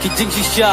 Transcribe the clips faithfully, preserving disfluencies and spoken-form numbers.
Ki jingshisha.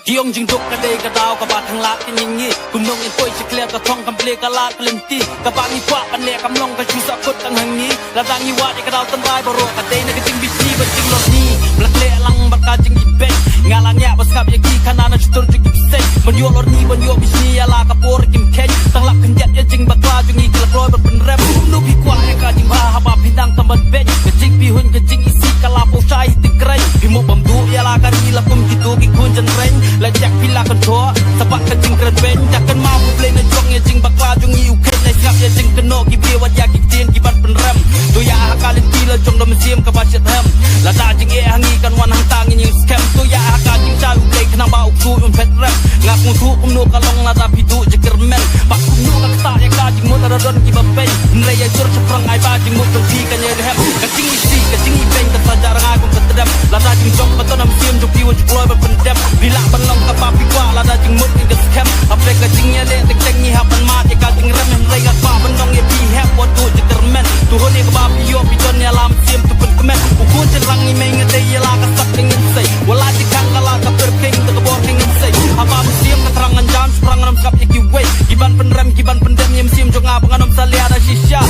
Ki ong jingduk ka dei ka daw kaba tang lad ka ngi ngi. Kumno ngin poi sha khlieh ka thong kam plie ka lad ka lynti. Kaba ngi kwah ban leh kam long ka shu sah kut tang ha ngi. Lada ngi wad ïa ka daw tynrai baroh ka dei na ka jingbishni bad jinglorni. Ba la khleh lang bad ka jingibeiñ. Nga la ngiah ba sngap ïa ki khana na shutur jong ki bseiñ. Ban ïoh lorni ban ïoh bishni ïa la ka por kim kheiñ. Tang lap khyndiat ïa jingbakla jong ngi ki la kloi ban pynrem. Kumno phi kwah ïa ka jingbha haba phi nang tam ban beiñ. Ka jingpyrhuh ka jingisih ka la pynshai ti kreiñ. Phi mut bam duh ïa la ka ri la kum kito ki khun jynreiñ. La jak phi la kynjoh sa bad ka jingkren beiñ. Ïa kynmaw U Blei na jong ïa jingbakla jong ngi u kheiñ. Leit sngap ïa jingkynnoh ki briew wat ïa ki ktien kiban pynrem. To ïa ha ka lynti la jong da mynsiem kaba shitrhem. Lada jingeh ha ngi kan wan hangta ngin ïeng skhem. To ïa ha ka jingshai U Blei khnang ba u ksuid un phet rem. Nga kyntu kumno ka long lada phi duh jingkyrmen. Bad kumno ka ktah ïa ka jingmut lada don kiba peiñ. Hynrei ïa jur shaphrang ai ba jingmut jong phi kan ïai lhem. Ka jingisih ka jingibeiñ ka sa jah rngai kum ka tdem. Lada jingjop ka don ha mynsiem jong phi wat ju kloi ban pyndem. Phi lah ban long kaba phi kwah lada jingmut ngi ka skhem. Hapdeng ka jingïaleh teng teng ngi hap ban mad ïa ka jingrem. Hynrei nga kwah ban ong ïa phi hep wat duh jingkyrmen. To hun ïa kaba phi ïoh phi don ïa la mynsiem to pynkmen. U khun shynrang ngi mei nga dei ïa la ka sap ka ngin sei. Wat la jingkhang ka la ka pyrkhing da ka bor ka ngin sei. Haba mynsiem ka thrang ngan jam shaphrang ngan ym sngap ïa kiwei. Kiban pynrem kiban pyndem ïa mynsiem jong nga ba ngan ym salia da shisha.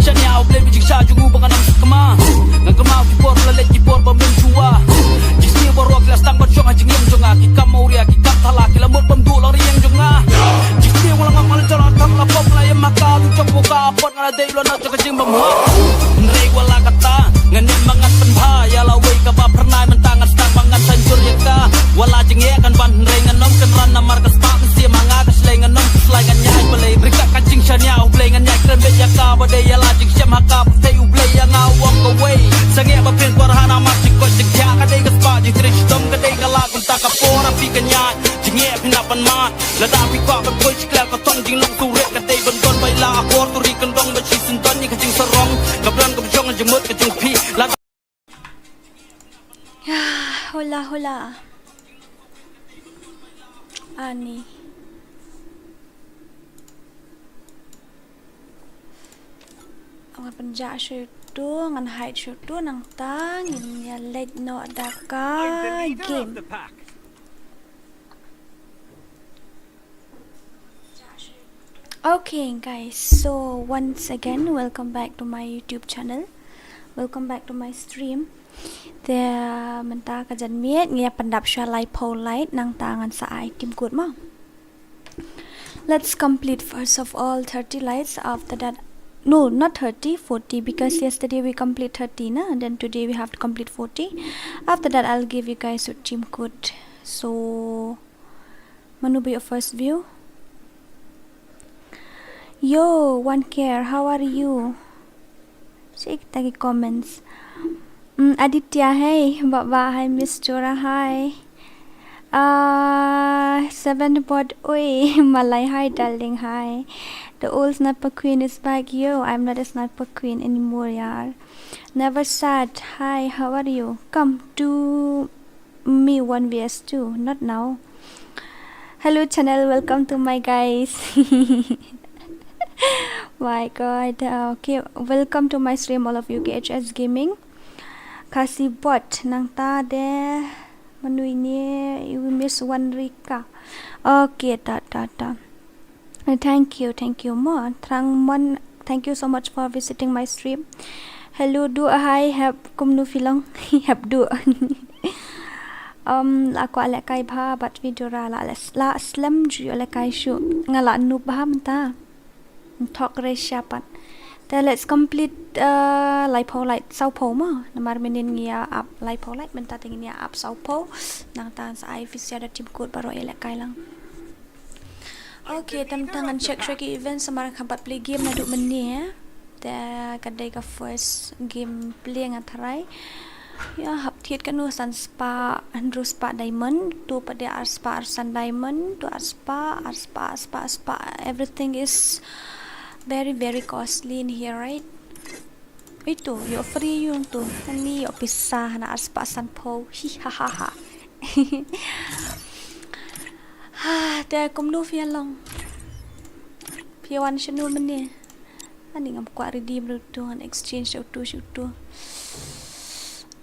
Shaniah U Blei ba jingshah jong u ba ngan ym sakma. Ngan kynmaw ki por la leit ki por ba mynshuwa. Jingsniew baroh ki la sdang ban shong ha jingim jong nga. Ki kam awria ki kam thala ki la mut bam duh lang ri ïeng jong nga. Jingsniew nga la ngam nga la jala tam la pop la ïam ha ka tu jop ka pot nga la dei la na jaka jingbam ha. Hynrei wat la kata ngan ïam ma ngan pynbha ïa la wei kaba phyrnai mynta ngan sdang ma ngan sa jur ïa ka. Wat la jingeh kan ban hynrei ngan ym kynran namar ka spah mynsiem ha nga ka shlei ngan ym khuslai ngan ïai balei. Ryngkat ka jingshaniah U Blei ngan ïai kren beit ïa ka ba dei ïa la jingshem ha ka pyrthei U Blei ïa nga u ong kawei. Sangeh ba phin kwah ha namar jingkoit jingkhiah ka dei ka spah jingtrei shitom ka dei ka lad mynta ka por ha phi ka ñiah. Jingeh phin hap ban mad lada phi kwah ban poi sha khlieh ka thong jinglong surit ka dei ban don ba ïa la akor tu ri kyndong ba shisien don ïa ka jingsarong ka blan ka bjong jingmut ka jingphi lada. Hola, hola. Ani. Ngan pynjah shuh tu, ngan hide shuh tu, nangta ngin ïa leit noh da ka game. Okay, guys, so once again, welcome back to my YouTube channel. Welcome back to my stream. Te mynta ka janmiet ngi ïa pyndap shuwa laiphew light nangta ngan sa ai tim kut mo. Let's complete first of all thirty lights. After that, no, not thirty, forty, because yesterday we complete thirty, na, and then today we have to complete forty. After that, I'll give you guys your tim kut. So, mano ba ïoh first view? Yo, One Care, how are you? Check the comments. Mm, Aditya, hey. Baba, hi. Miss Chora, hi. Uh, Seven Pot, oi. Malai, hi, darling, hi. The old sniper queen is back. Yo, I'm not a sniper queen anymore, yaar. Never sad, hi, how are you? Come to me one v s two, not now. Hello channel, welcome to my guys. My god, uh, okay, welcome to my stream all of you. K H S Gaming, Khasi Bot, nangta de manui ne, you miss one Rika. Okay, ta ta ta. Uh, thank you, thank you mo. Thrang Mon, thank you so much for visiting my stream. Hello, duh, hi, hep kumno phi long? Hep duh. Um, la kwah lehkai bha bad video ra la la slem ju lehkai shuh. Nga la noob bha mynta. Thok re shapat. Te let's complete, uh, laiphew light, sawphew mo. Namar mynnin ngi ïa ap laiphew light mynta te ngin ïa ap sawphew. Nangta sa ai phi sa da tim kut baroh ïa lehkai lang. Okay, te mynta ngan check check ki events namar nga pat play game naduh mynne. Te ka dei ka first game play nga tharai. Ïa, hap thied katno, san spah, hynriew spah diamond, tu pat de ar spah arsan diamond, tu ar spah, ar spah, ar spah, ar spah. Everything is very, very costly in here, right? Ito, ïoh free ïoh tu. Ani ïoh pisa hana ar spah sanphew. Hi ha ha ha. Ha, te kumno phi ïa long? Phi ïa wan shano mynne? Ani ngam kwah redeem ruh tu, ngan exchange sha utu sha utu.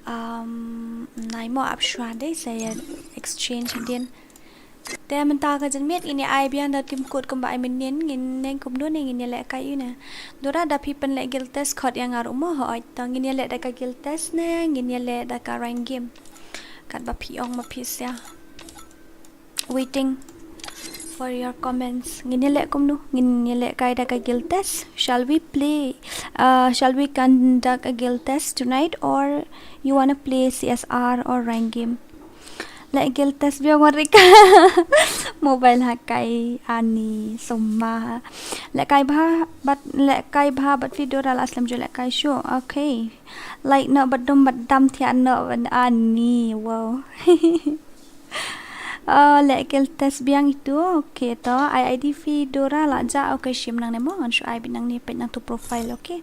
Um, nai mo ap shuwa de sa ïa exchange din. Te mynta ka janmiet ngin ïa ai biang da tim code kumba ai mynnin, ngin neng kumno ne ngin ïa lehkai ïa une. Dora da phi pynleh guild test khot ïa nga ruh mo hooid, to ngin ïa leh da ka guild test ne ngin ïa leh da ka rank game. Katba phi ong ma phi sia. Waiting for your comments. Ngin ïa leh kumno? Ngin ïa lehkai da ka guild test. Shall we play? Uh, shall we conduct a guild test tonight, or you wanna play C S R or rank game? Leh guild test biang, Marika. Mobile ha kai ani summa. Lehkai bha bad, lehkai bha bad phi Dora, la slem ju lehkai shuh. Okay. Like noh bad dum bad dam thiah noh bad ani. Wow. Oh, leh guild test biang itu. Okay, to ai ID phi Dora la jah. Okay, shim nangne mo, ngan shu ai beit nangne, peit nangtu profile, okay.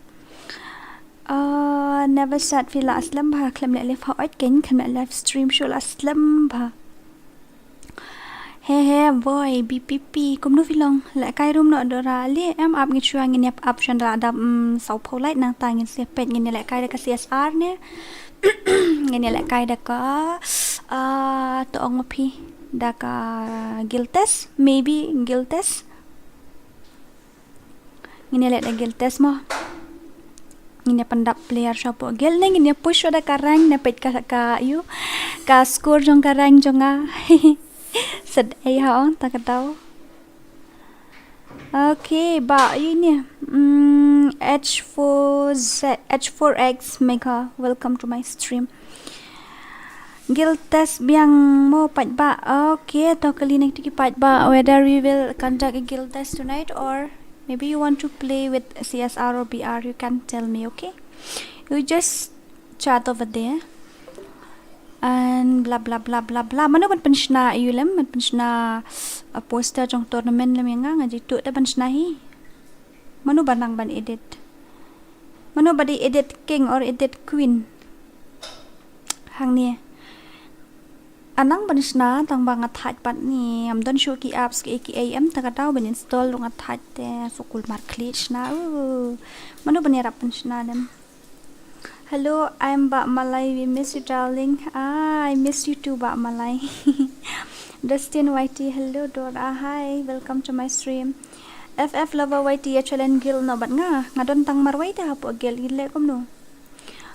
Uh, never sat phi la slem bha, khlem leh live hooid, khlem leh live stream shuh, la slem bha. He he boy, B P P, kumno phi long? Lehkai rum noh Dora. Leh em ap ngi shuwa, ngin ïa ap shuwa da la dap, mm, saw phew lait, nangta ngin sa peit ngin ïa lehkai da ka C S R ne ngin ïa lehkai da ka, ah, to ong ma phi, da ka guild test, maybe guild test. Ngin ïa leh da guild test mo. Ngin ïa pyndap player shuwa hapoh guild ne ngin ïa push shuwa da ka rank ne, peit ka, ka ïu, ka score jong ka rank jong nga. Sed ei ha ong ta ka daw. Okay, ba ïu ne. Mm, H four Z, H four X Mega, welcome to my stream. Guild test biang mo paidbah. Okay, to kylli na kitu ki paidbah whether we will conduct a guild test tonight or maybe you want to play with C S R or B R, you can tell me, okay? You just chat over there. And bla bla bla bla bla. Mano ban pynshna ïa u lem, ban pynshna, uh, poster jong tournament lem ïa nga, nga jied tuh te ban shna hi. Mano ba nang ban edit? Mano ba dei edit king or edit queen? Hangne. Nga nang ban shna tang ba nga thait pat ni, ngam don shuh ki apps ki, ki A M, ta ka daw ban install ruh nga thait te, sukul mar khlieh shna. Uh. Mano ban ïarap ban shna dem? Hello, I'm Bah Malai. We miss you, darling. Ah, I miss you too, Bah Malai. Dustin Y T, hello, Dora. Hi, welcome to my stream. F F Lover Y T, a challenge guild noh bad nga. Nga don tang marwei te hapoh guild, i leh kumno?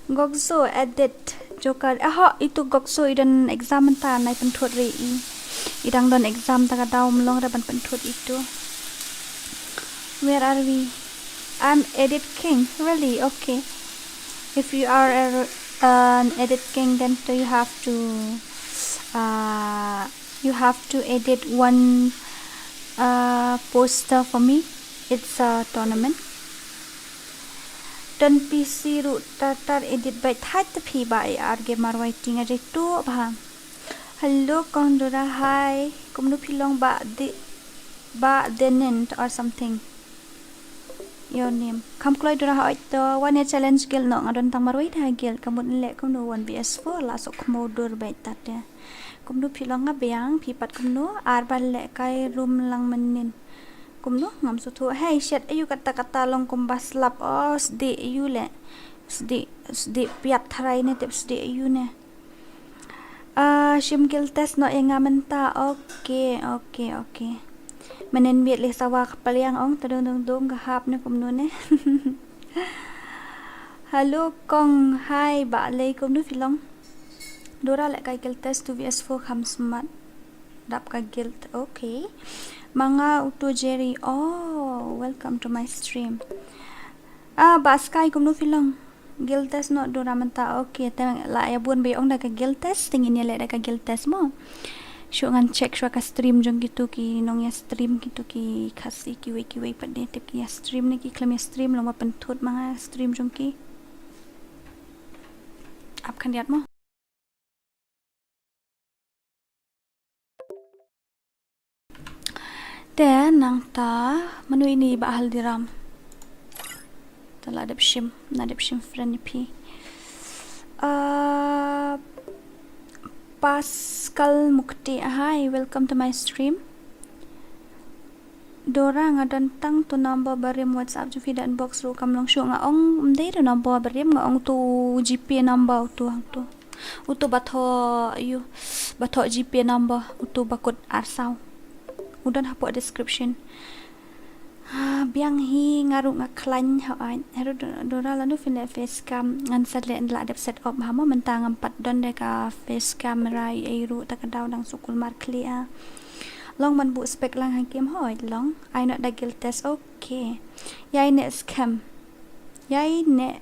Gokzo, edit, Joker. Aha, itu Gokzo i don exam mynta, nai pynthut ri i. I dang don exam ta ka daw, mlong re ban pynthut itu. Where are we? I'm edit king. Really? Okay. If you are a, an edit king, then you have to, uh, you have to edit one, uh, poster for me. It's a tournament. Don P C ruh tar tar edit beit, thait te phi Bah A R Gamer Y T, nga jied tuh bha. Hello Kong Dora, hi. Kumno phi long Bah De, Bah Denent or something. Your name. Kham kloi Dora, hooid to, wan ïa challenge guild noh, nga don tang marwei te ha guild, ka mut leh kumno one V S four, la suk khmo dur beit tat te. Kumno phi long, nga biang, phi pat kumno, ar ba lehkai rum lang mynnin. Kumno, ngam sngewthuh. Hei, shet, aïu katta katta long kumba slap. Oh, sdih aïu leh. Sdih, sdih piat tharai ne, tip sdih aïu ne. Ah, shim guild test noh ïa nga mynta. Okay, okay, okay. Mynnin miet leh sawa ka pliang ong, ta dung dung dung ka hap ne kumno ne. Hello, Kong. Hi, Bah Lei, kumno phi long? Dora lehkai guild test two V S four kham smat. Dap ka guild. Okay. Ma nga uto Jerry. Oh, welcome to my stream. Ah, Bah Sky, kumno phi long? Guild test noh Dora mynta. Okay, te la ïa bun ba ïa ong da ka guild test, te ngin ïa leh da ka guild test mo. Shu ngan check shuwa ka stream jong kitu ki nongïa stream, kitu ki Khasi kiwei kiwei pat ne, tip ki ïa stream ne ki khlem ïa stream, long ba pynthut ma nga stream jong ki. Ap khyndiat mo. Te nangta, mano ini Bah Haldiram? Te la dep shim, la dep shim friend ïa phi. Uh, Pascal Mukti, hi, welcome to my stream. Dora, nga don tang tu number barim, WhatsApp jong phi da inbox ruh kam long shuh. Nga ong ym dei tu number barim, nga ong tu G Pay number tu hangtu. Utu ba thoh, ïoh, ba thoh GPay number, utu ba kut ar saw. U don hapoh description. Ah, biang hi, nga ruh nga khlaiñ ha ai. Haru do-, Dora, lano phin leh face cam, ngan sa leh, la dep set up ha mo, mynta ngam pat don de ka face camera ei ruh, ta ka daw dang suk kulmar khlieh. Long ban buh spec lang ha kem, hooid long. Ai noh da guild test, okay. Ïai neh skhem. Ïai neh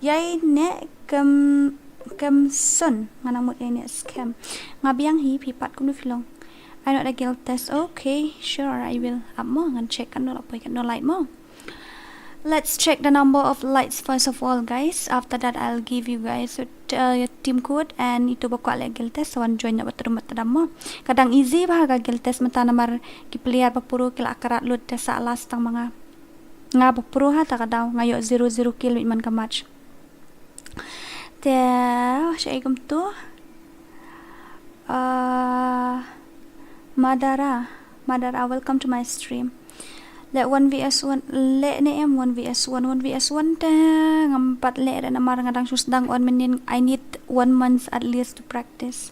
Ïai neh kem, kem sun. Nga nang mut ïai neh skhem. Nga biang hi, phi pat kumno phi long. Ai noh da guild test. Okay, sure, I will. Ap mo, ngan check katno la poi, katno light mo. Let's check the number of lights first of all, guys. After that, I'll give you guys, uh, your team code and itu ba kwah leh guild test, wan join na ba trum ba tram mo. Ka dang easy bha ka guild test mynta namar ki player ba pro ki la karat lut te sa last tang ma nga. Nga ba pro ha ta ka daw, nga ïoh zero zero kill wit man ka match. Te, shaei kumtu. Ah, Madara, Madara, welcome to my stream. Leh one V S one, leh ne em one V S one, one V S one te, ngam pat leh re namar nga dang shu sdang on mynnin, I need one month at least to practice.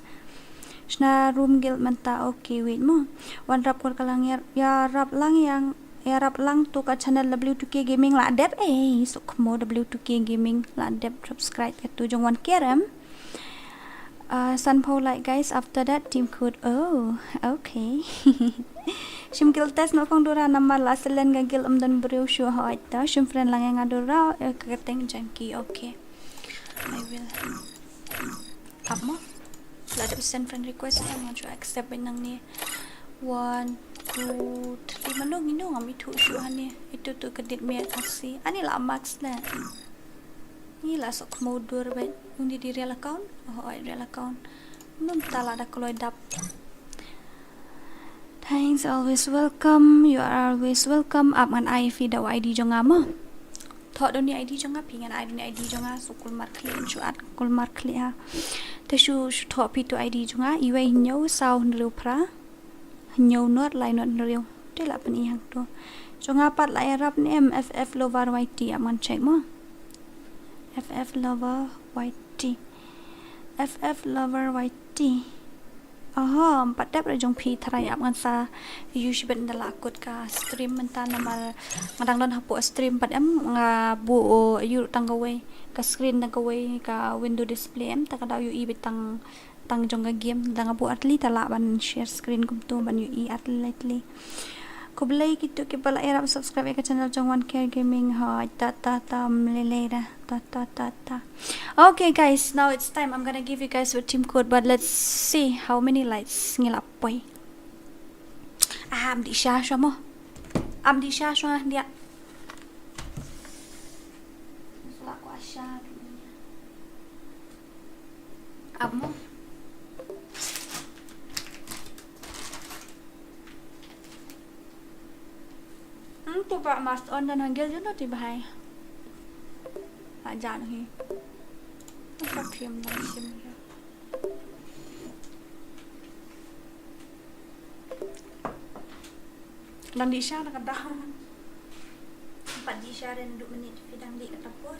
Shna room guild mynta, okay, wait mo. Wan rap kor ka lang ïa, ïa rap lang ïa, ïa rap lang to ka channel W two K Gaming la dep, eh, suk mo W two K Gaming la dep subscribe ka tu jong wan kerem. Uh, san pau like guys, after that team code, oh, okay. Shim guild test no kong Dora namar la selen ga guild um don briew shu hooid ta, shim friend lang ïa nga Dora, eh, ka teng jangki, okay. I will. Ap mo. La dep send friend request, ngan shu accept beit nangne. One, two, three, mano ngino ngam ithuh shuh hangne. Itu tu ka dit miat asi. Ani la max ne. Ni la sok mo dur beit. Undi dei real account. Oh, oi, real account. Mynta la da kloi dap. Thanks, always welcome. You are always welcome. Ap ngan ai phi da u ID jong nga mo. Thoh da uni ID jong nga, phi ngan ai da uni ID jong nga, suk kulmar khlieh, shu at kulmar khlieh ha. Te shu, shu thoh phi tu ID jong nga, iwei hynñiew saw hynriew phra, hynñiew nod lai nod hynriew. Te la pyni hangtu. Jong nga pat la ïarap ne em, FF Lover YT, ap ngan check mo. FF Lover YT. FF Lover YT. Aha, em pat dep re jong phi, tharai ap ngan sa ïoh shibit ynda la kut ka stream mynta namar nga dang don hapoh stream pat em nga buh ïoh tang kawei ka screen tang kawei ka window display em ta ka daw ïohi beit tang tang jong ka game da nga buh ar tylli ta lah ban share screen kumtu ban ïohi ar tylli lai tylli. Khublei kito kiba la ïarap subscribe ïa ka channel jong One Care Gaming. Ha, ta ta ta, mlelei da. Ta ta ta ta. Okay guys, now it's time. I'm gonna give you guys your team code, but let's see how many likes ngi la poi. Ah, am di sha sha mo. Am di sha sha dia. Sula ko asha. Ap mo. Hmm, tu ba mas on dan hanggil jeno ti bahai. Ajan hi. Apa krim dan sim. Dang dih sha na ka dah. Pat dih sha ren du minit phi dang dih ka tapur.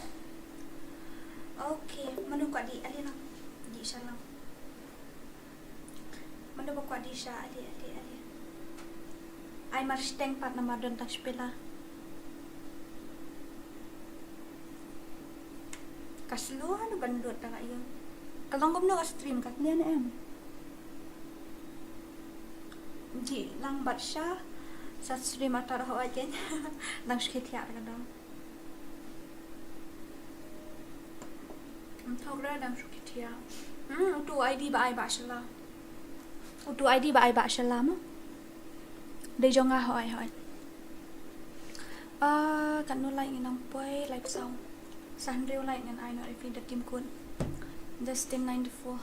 Okay, mano kwah dih ali lang. Dih sha lang. Mano ba kwah dih sha ali ali ali. Ai mar shteng pat namar don tang shpela. Ka slow ha ban lut da ka ïa. Ka long kumno ka stream ka clear ne em. Ji lang bat sha sa stream atar ho ajen. Dang shkit ya ka dang. Am thok ra dang shkit ya. Hmm, utu ID ba ai ba shala. Utu ID ba ai ba shala mo. Dei jong nga hoi hoi. Ah, katno like ngi nang poi live sound. Sa hynriew like ngan ai noh ïa phi da team code. Dustin ninety-four.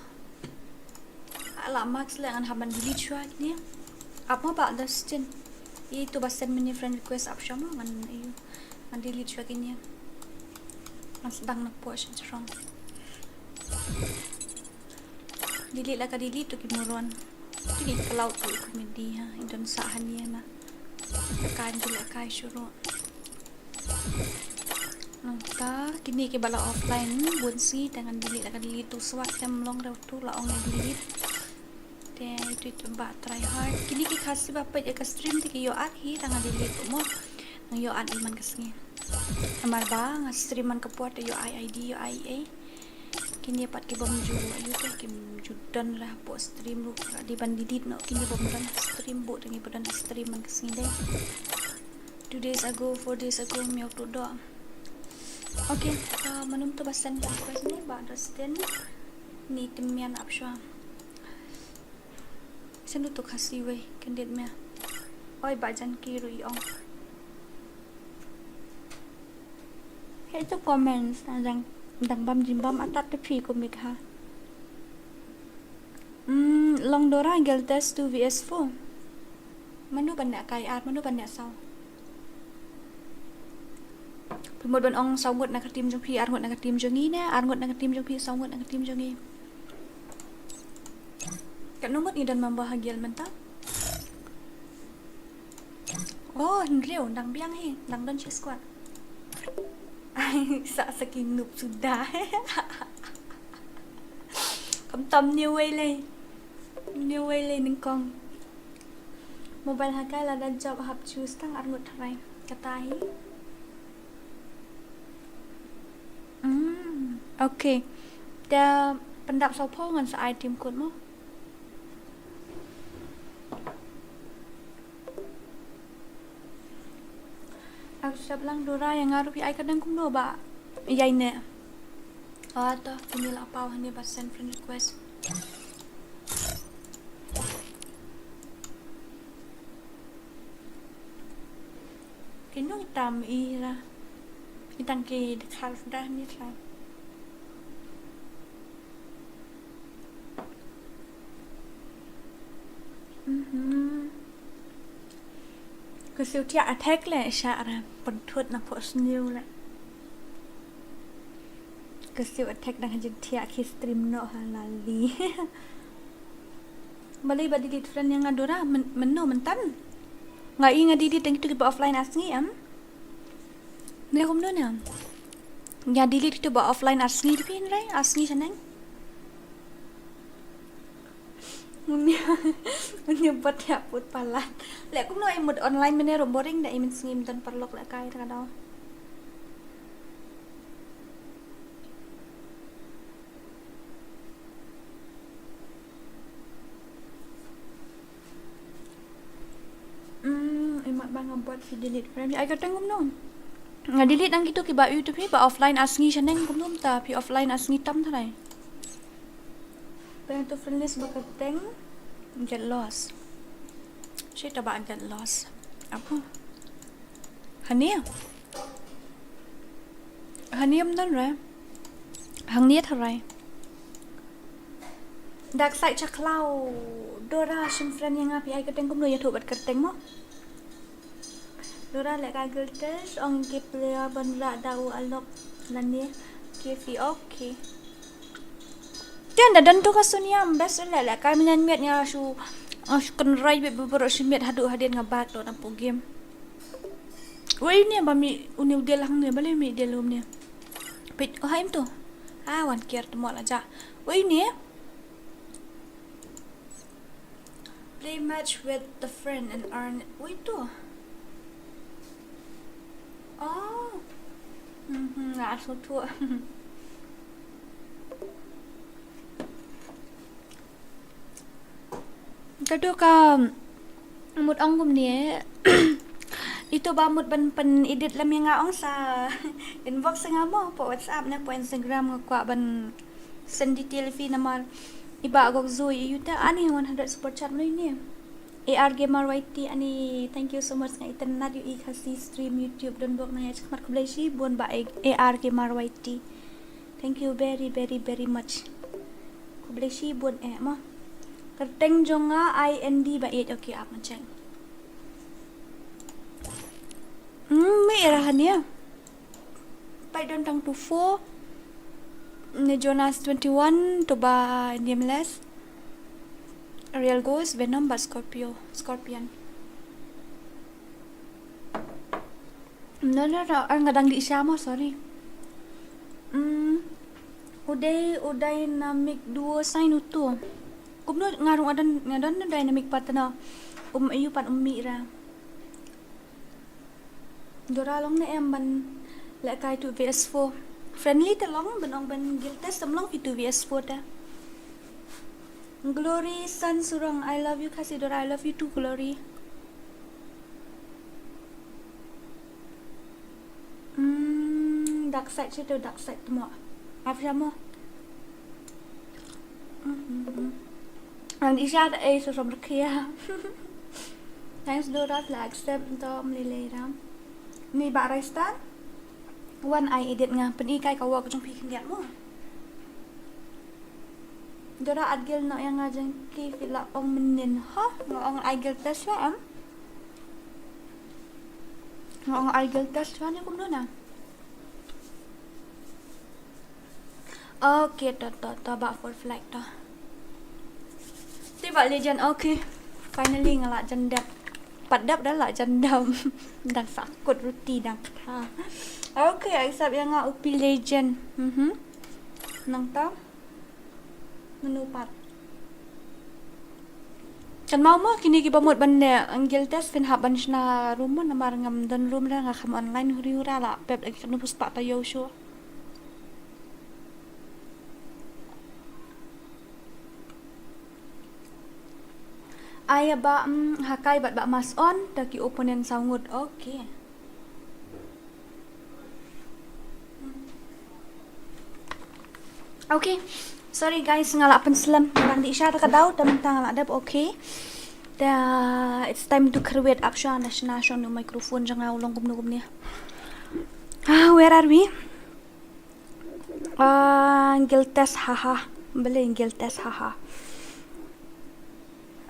Ah, la max le ngan hap ban delete shuwa kine. Ap mo ba Dustin. Itu ba send mini friend request ap shuwa mo ngan ayu. Ngan delete shuwa kine. Ngan sdang na po sha jrong. Delete la ka delete tu ki moron. Tu ki cloud tu comedy ha. I don sa hanie na. Ka kan delete kai shuru. Nangta kine kiba la offline bun sngi te ngan delete, la ka delete tu swat te ym long re utu, la ong ïa delete. Te itu itu ba try hard. Kine ki Khasi ba peit ïa ka stream te ki ïoh add hi, te nga delete tu mo. Nga ïoh add hi man ka sngi. Namar ba nga stream man ka por te ïoh ai ID, ïoh ai ei. Kine pat ki bym ju, ayu te kim ju don re hapoh stream ruh, ka dei ban delete noh kine bym don stream, buh te ngi ba don stream man ka sngi dei. Two days ago, four days ago, miaw tu doh. Okay, uh, mano to ba send request ne, ba Dustin. Ni temian ap shwa. Send to Khasi wei, kendit mia. Oi, ba Janki ruh i ong. Hei tu comments na dang, dang bam jim bam atat te phi kumik ha. Hmm, long Dora gel test two V S four. Mano ban ne kai ar, mano ban ne saw. Phi mut ban ong saw ngut na ka team jong phi, ar ngut na ka team jong ngi ne, ar ngut na ka team jong phi, saw ngut na ka team jong ngi. Katno ngut ngi don member ha guild mynta? Oh, hynriew, dang biang hi, dang don shi squad. Ai, sa sa ki noob suda. Kam tam ni wei lei. Ni wei lei nyngkong. Mobile ha kai lada jop hap choose tang ar ngut tharai. Kata hi. Mm, okay. Te pyndap sawphew ngan sa ai team code mo. Accept lang Dora, ïa nga ruh phi ai kyrteng kumno ba ïai ne. Ah, to, kine la paw hangne ba send friend request. Kino tam i ra. I tang ki dkhar suda ni trai. Mhm. Ka siew thiah attack le sha ra pynthut na pok sniew le. Ka siew attack dang ha jingthiah ki stream noh ha lali. Balei ba delete friend ïa nga Dora, men-, mynno myntan? Nga i nga delete dang kitu kiba offline ar sngi em. Ne kumno ne em? Nga delete kitu ba offline ar sngi te phin rai, ar sngi shaneng. Unia, unia bot ïa put palat. Le kumno i mut online mene ro boring da i mynsngi myntan paralok le kai ta ka daw. Hmm, imat ba nga bot phi delete friend. Ai kyrteng kumno? Nga delete nang kitu kiba yu tu phi ba offline ar sngi shaneng kumno ta phi offline ar sngi tam tharai. Tang tu friend list ba kyrteng get lost. Shi ta ba get lost. Apa? Hania? Hania ym don re. Hangne tharai. Dark side chaklaw. Dora shim friend ïa nga phi ai kyrteng kumno ïathuh bad kyrteng mo. Dora leh ka giltish ong ki player ban rah da u alok lane ki phi okay. Tian da don tu ka Sunia best leh leh kai mynnan miet nga shu, nga shu kynrai bit bit baroh shi miet haduh hadien nga bak to na pu game. Wei ne ba mi uni u del hangne ba le mi del um ne. Pit oh haim tu. Ah, wan kiar tu mo la ja. Wei ne. Play match with the friend and earn. Wei tu. Oh. Mhm, nga asu tu. Ka tu ka mut ong kumne. Itu ba mut ban pyn edit lem ïa nga ong sa inbox ïa nga mo, po WhatsApp ne po Instagram nga kwah ban send detail phi namar i ba gok zui i yuta ani one hundred super chat mlui ne. A R Gamer Y T ani, thank you so much, nga itynnad ïohi Khasi stream YouTube don bok na ïa chakmat, khublei shibun ba A R Gamer Y T. Thank you very very very much. Khublei shibun eh mo. Kyrteng jong nga I N D ba eight, okay, ap ma check. Hmm, me era hania. Pai don tang tu four. Ne Jonas twenty-one, to ba Nameless. Real Ghost, Venom, ba Scorpio, Scorpion. No, no, no, nga dang di sha mo, sorry. Mm, u dei, u dynamic duo sign uto. Kumno nga ruh nga don, nga don dynamic partner. Um, ïa u pat um mih ra. Dora long ne em ban lehkai two V S four. Friendly te long ban ong ban guild test, em long phi two V S four te. Glory San Surong, I love you Khasi Dora, I love you too Glory. Hmm, dark side sha tu, dark side tu mo. Apa sha mo? Hmm, hmm, hmm. Ang isha ta eh so som rekia. Thanks Dora la accept to melilei ram. Ni ba Raistan. Wan ai edit nga pyn-i kai ka work jong phi khyndiat mo. Dora at guild noh ïa nga jong ki phi la ong mynnin. Ha? Nga ong ai guild test shuwa em? Nga ong ai guild test shuwa ne kumno na? Okay, to, to, to, ba four flag to. Te ba Legend, okay. Finally nga la jan dep. Pat dep da la jan dep. Dang sakut ruti dang kata. Okay, accept ïa nga u P Legend. Mhm. Nangta. Menu pat. Kan mau mo kine ki ba mut ban ne ang guild test phin hap ban shna room mo namar ngam don room da nga kham online huri hura la pep lagi kanu pus pat ta yo shu. Ai ba, mm, hakai bad ba mas on da ki opponent saw ngut. Okay. Okay. Sorry guys, nga la pynslem. Bang di isha ta ka daw, tam ta nga la dep, okay. Da, it's time to create up shuwa na shna shuwa nu microphone jong nga u long kumno kumne. Ah, where are we? Ah, guild test, haha. Balei guild test, haha.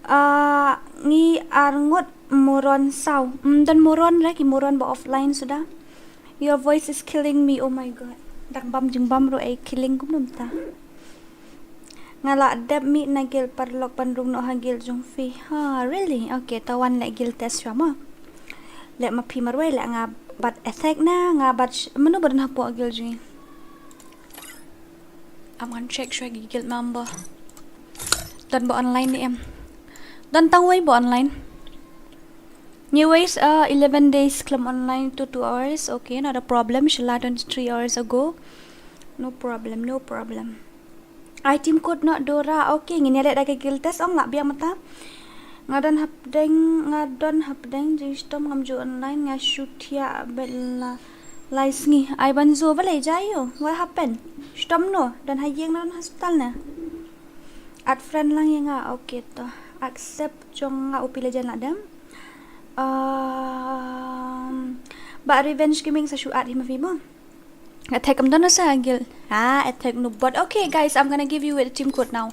Ah, ngi arngut moron saw. Mm, don moron ra ki moron ba offline suda. Your voice is killing me, oh my god. Dang bam jingbam ruh ai killing kumno mynta. Nga la dep mih na guild paralok ban rung noh ha guild jong phi. Ha, really? Okay, ta wan leh guild test shuwa mo. Leh ma phi marwei leh nga bat attack na, nga bat sh-, mano ba don hapoh guild jong ngi. Am ngan check shuwa ki guild member. Don ba online ne em. Don tang wei ba online. Anyways, uh, eleven days khlem online to two hours. Okay, not a problem. Shala don three hours ago. No problem, no problem. Ai team code noh Dora. Okay, ngin ïa leh da ka guild test ong lah biang mynta. Nga don hapdeng, nga don hapdeng jingshitom ngam ju online nga shu thiah bad la lai sngi. Ai ban zo balei jai ïo. What happened? Shitom no? Don ha ïing na don hospital na? Add friend lang ïa nga. Okay to. Accept jong nga u P Legend la dem. Um, ba Revenge Gaming sa shu add hi ma phi mo. Attack am don sa guild. Ah, attack no bot. Okay guys, I'm gonna give you a team code now.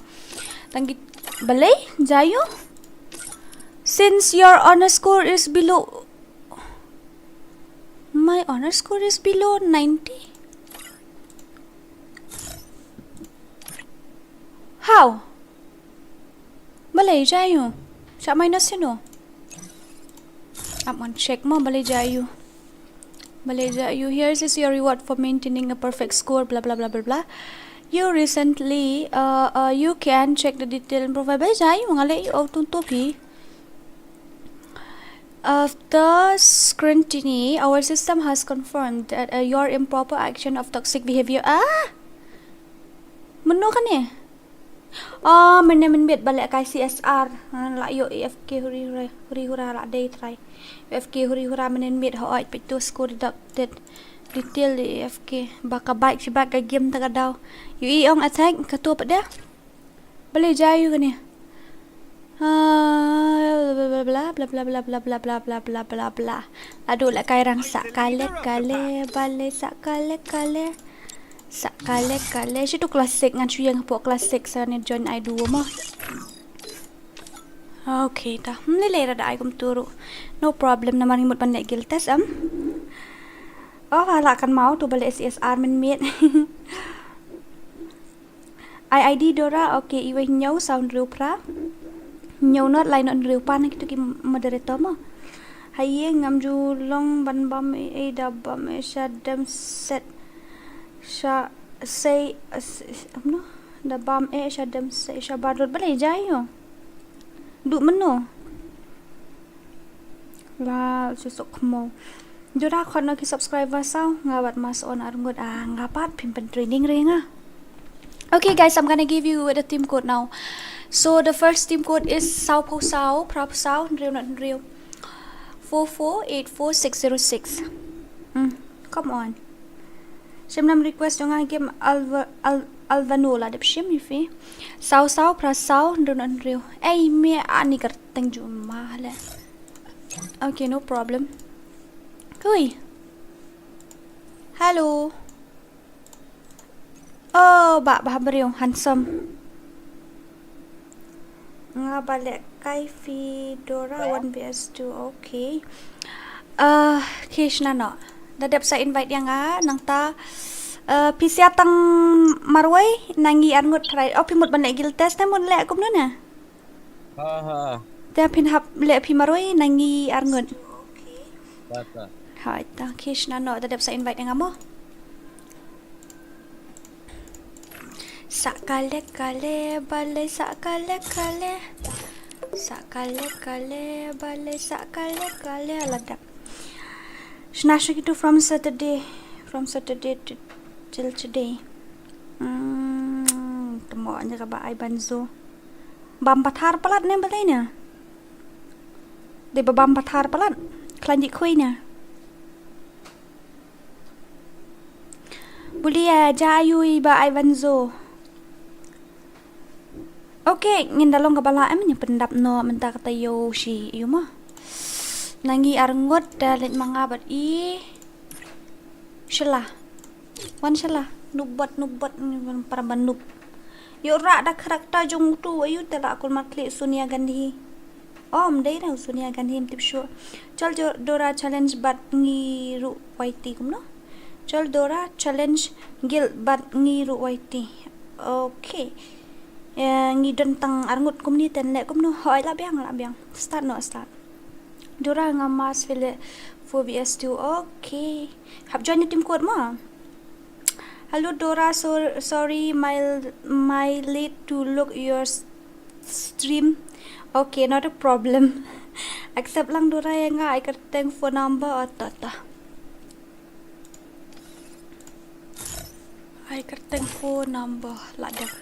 Tang ki balei jai ïo. Since your honor score is below, my honor score is below ninety. How? Balei jai ïo. Sa minus sino. Am ngan check mo balei jai ïo. Balei jai ïo. Here is your reward for maintaining a perfect score, blah blah blah blah blah. You recently, uh, uh, you can check the detail and profile. Balei jai ïo nga leh ïo auto to phi. After scrutiny, our system has confirmed that, uh, your improper action of toxic behavior. Ah! Mano kane? Ah, mynne mynmiet ba leh kai C S R. Ah, la ïoh A F K huri hura, huri hura la dei trai. A F K huri hura mynne mynmiet hooid peit to score deducted. Detail A F K. Ba ka bike shi bike ka game ta ka daw. Ïohi ong attack ka to pat da. Balei jai ïo kane. Ah, bla bla bla bla bla. Ado la kai rang sa kale kale, balei sa kale kale. Sa kale kale. Shi tu classic ngan shu ïeng hapoh classic sa ne join ai duo mo. Okay ta. Hmm, lei lei ra da ai kum tu ruh. No problem namar ngi mut ban leh guild test am. Oh, hala kan mau tu ba leh C S R mynmiet. Ai I D Dora, okay, iwei hynñiew saw hynriew phra. Hynñiew not lai not hynriew phra na kito ki moderator mo. Ha ïing ngam ju long ban bam ei ei da bam ei sha dem set. Sha Sei, sei, no? Da bam eh sha dem sei sha badut balei jai yo. Du meno. La susuk khmo. Dura khot no ki subscriber saw nga bat mas on arngut a nga bat pim pen training re nga. Okay guys, I'm gonna give you the team code now. So the first team code is saw pho saw, pra pho saw, hynriew not hynriew. Four four eight four six zero six. Mm, come on. Shim nam request jong nga game Alva, Al, Alvano la dep shim ifi. Saw saw pra saw hynriew not hynriew. Ei me ani kyrteng juma le. Okay, no problem. Hui. Hello. Oh, ba ba briew handsome. Nga ba leh kai phi Dora one V S two, okay. Uh, okay, shna no. Da dep sa invite ïa nga nangta. Uh, phi sia tang marwei na ngi arngut trai. Oh, phi mut ban leh guild test ne mut leh kumno ne? Ha ha. Te phin hap leh phi marwei na ngi arngut. Tata. Hai ta, okay, shna no da dep sa invite ïa nga mo. Sa kale kale bale sa kale kale. Sa kale kale bale sa kale kale la dep. Shna shu kitu from Saturday, from Saturday to, till today. Hmm, temo anja ka ba ai banzo. Bam pathar palat ne balei ne? Dei ba bam pathar palat. Klan ji khui ne. Bulia ja ayu i ba ai banzo. Okay, ngin da long ka bala em nya pendap no mynta kata yo shi yu ma. Na ngi arngut da leit ma nga bad i. Shala. Wan shala. Nub bad nub bad ngi wan para ba nub. Yo ra da karakter jong tu ayu te la kul mat klik Sonia Gandhi. Om dei rang Sonia Gandhi em tip shu. Chal jo Dora challenge bad ngi ru Y T kumno. Chal Dora challenge guild bad ngi ru Y T. Okay. Eh, ngi don tang arngut kumni ten leh kumno. Hoi la biang la biang. Start no start. Dora nga mas file four V S two. Okay. Hap join team code ma. Hello Dora, so, sorry my my late to look your s- stream. Okay, not a problem. Accept lang Dora ïa nga ai kyrteng phone number o ta ta. Ai kyrteng phone number la dep.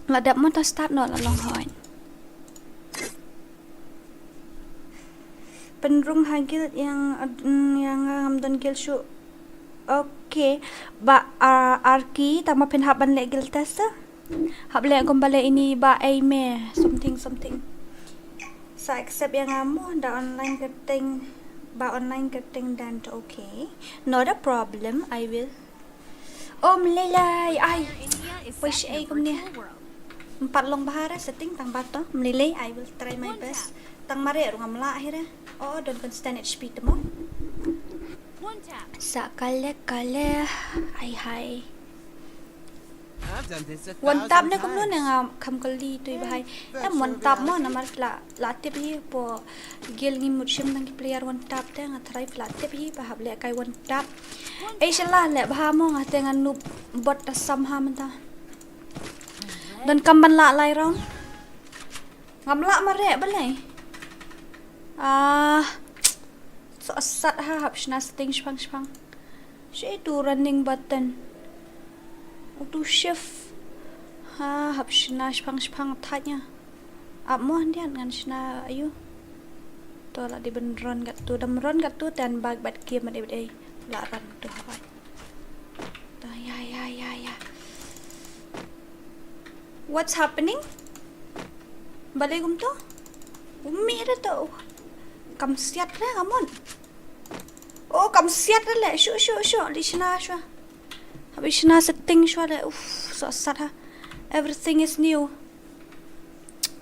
La dep mo ta start no la long hoi. Pynrung ha guild ïa nga, ïa nga ngam don guild shu. Okay. Ba uh, Arki tang ma phin hap ban leh guild test. Hap leh kum ba leh ini ba ai me something something. Sa accept ïa nga mo da online kyrteng ba online kyrteng dan okay. Not a problem, I will. Oh mlei lei ai. Poi shi ai kumne. Empat long bahara setting tang bato mlei lei, I will try my best. Tang mare rung amla hira. Oh don constant H P temo. Sa kale kale. Ai hai. One tap ne kumno ne nga kham kali tu bahai. Em one tap mo namar la la tip hi po guild ngi mut shim tang ki player one tap te nga try la tip hi ba hap leh kai one tap. Ei shala leh bha mo nga te nga nub bot ta sam ha mynta. Don kam ban la lai round. Ngam la mare balei. Ah. So sat ha hap shna setting shpang shpang. Shi tu running button. Utu shift. Ha hap shna shpang shpang thanya. Ap mo handian ngan shna ayu. To la di ben run kat tu dam run kat tu ten bag bat game mat ibet ei. La run tu ha. To ya ya ya ya. What's happening? Balei kumto? Umi re to. Kam siat re amon. Oh kam siat re le. Shu shu shu li shna shu. Habi shna setting shu le. Uff so sat ha. Everything is new.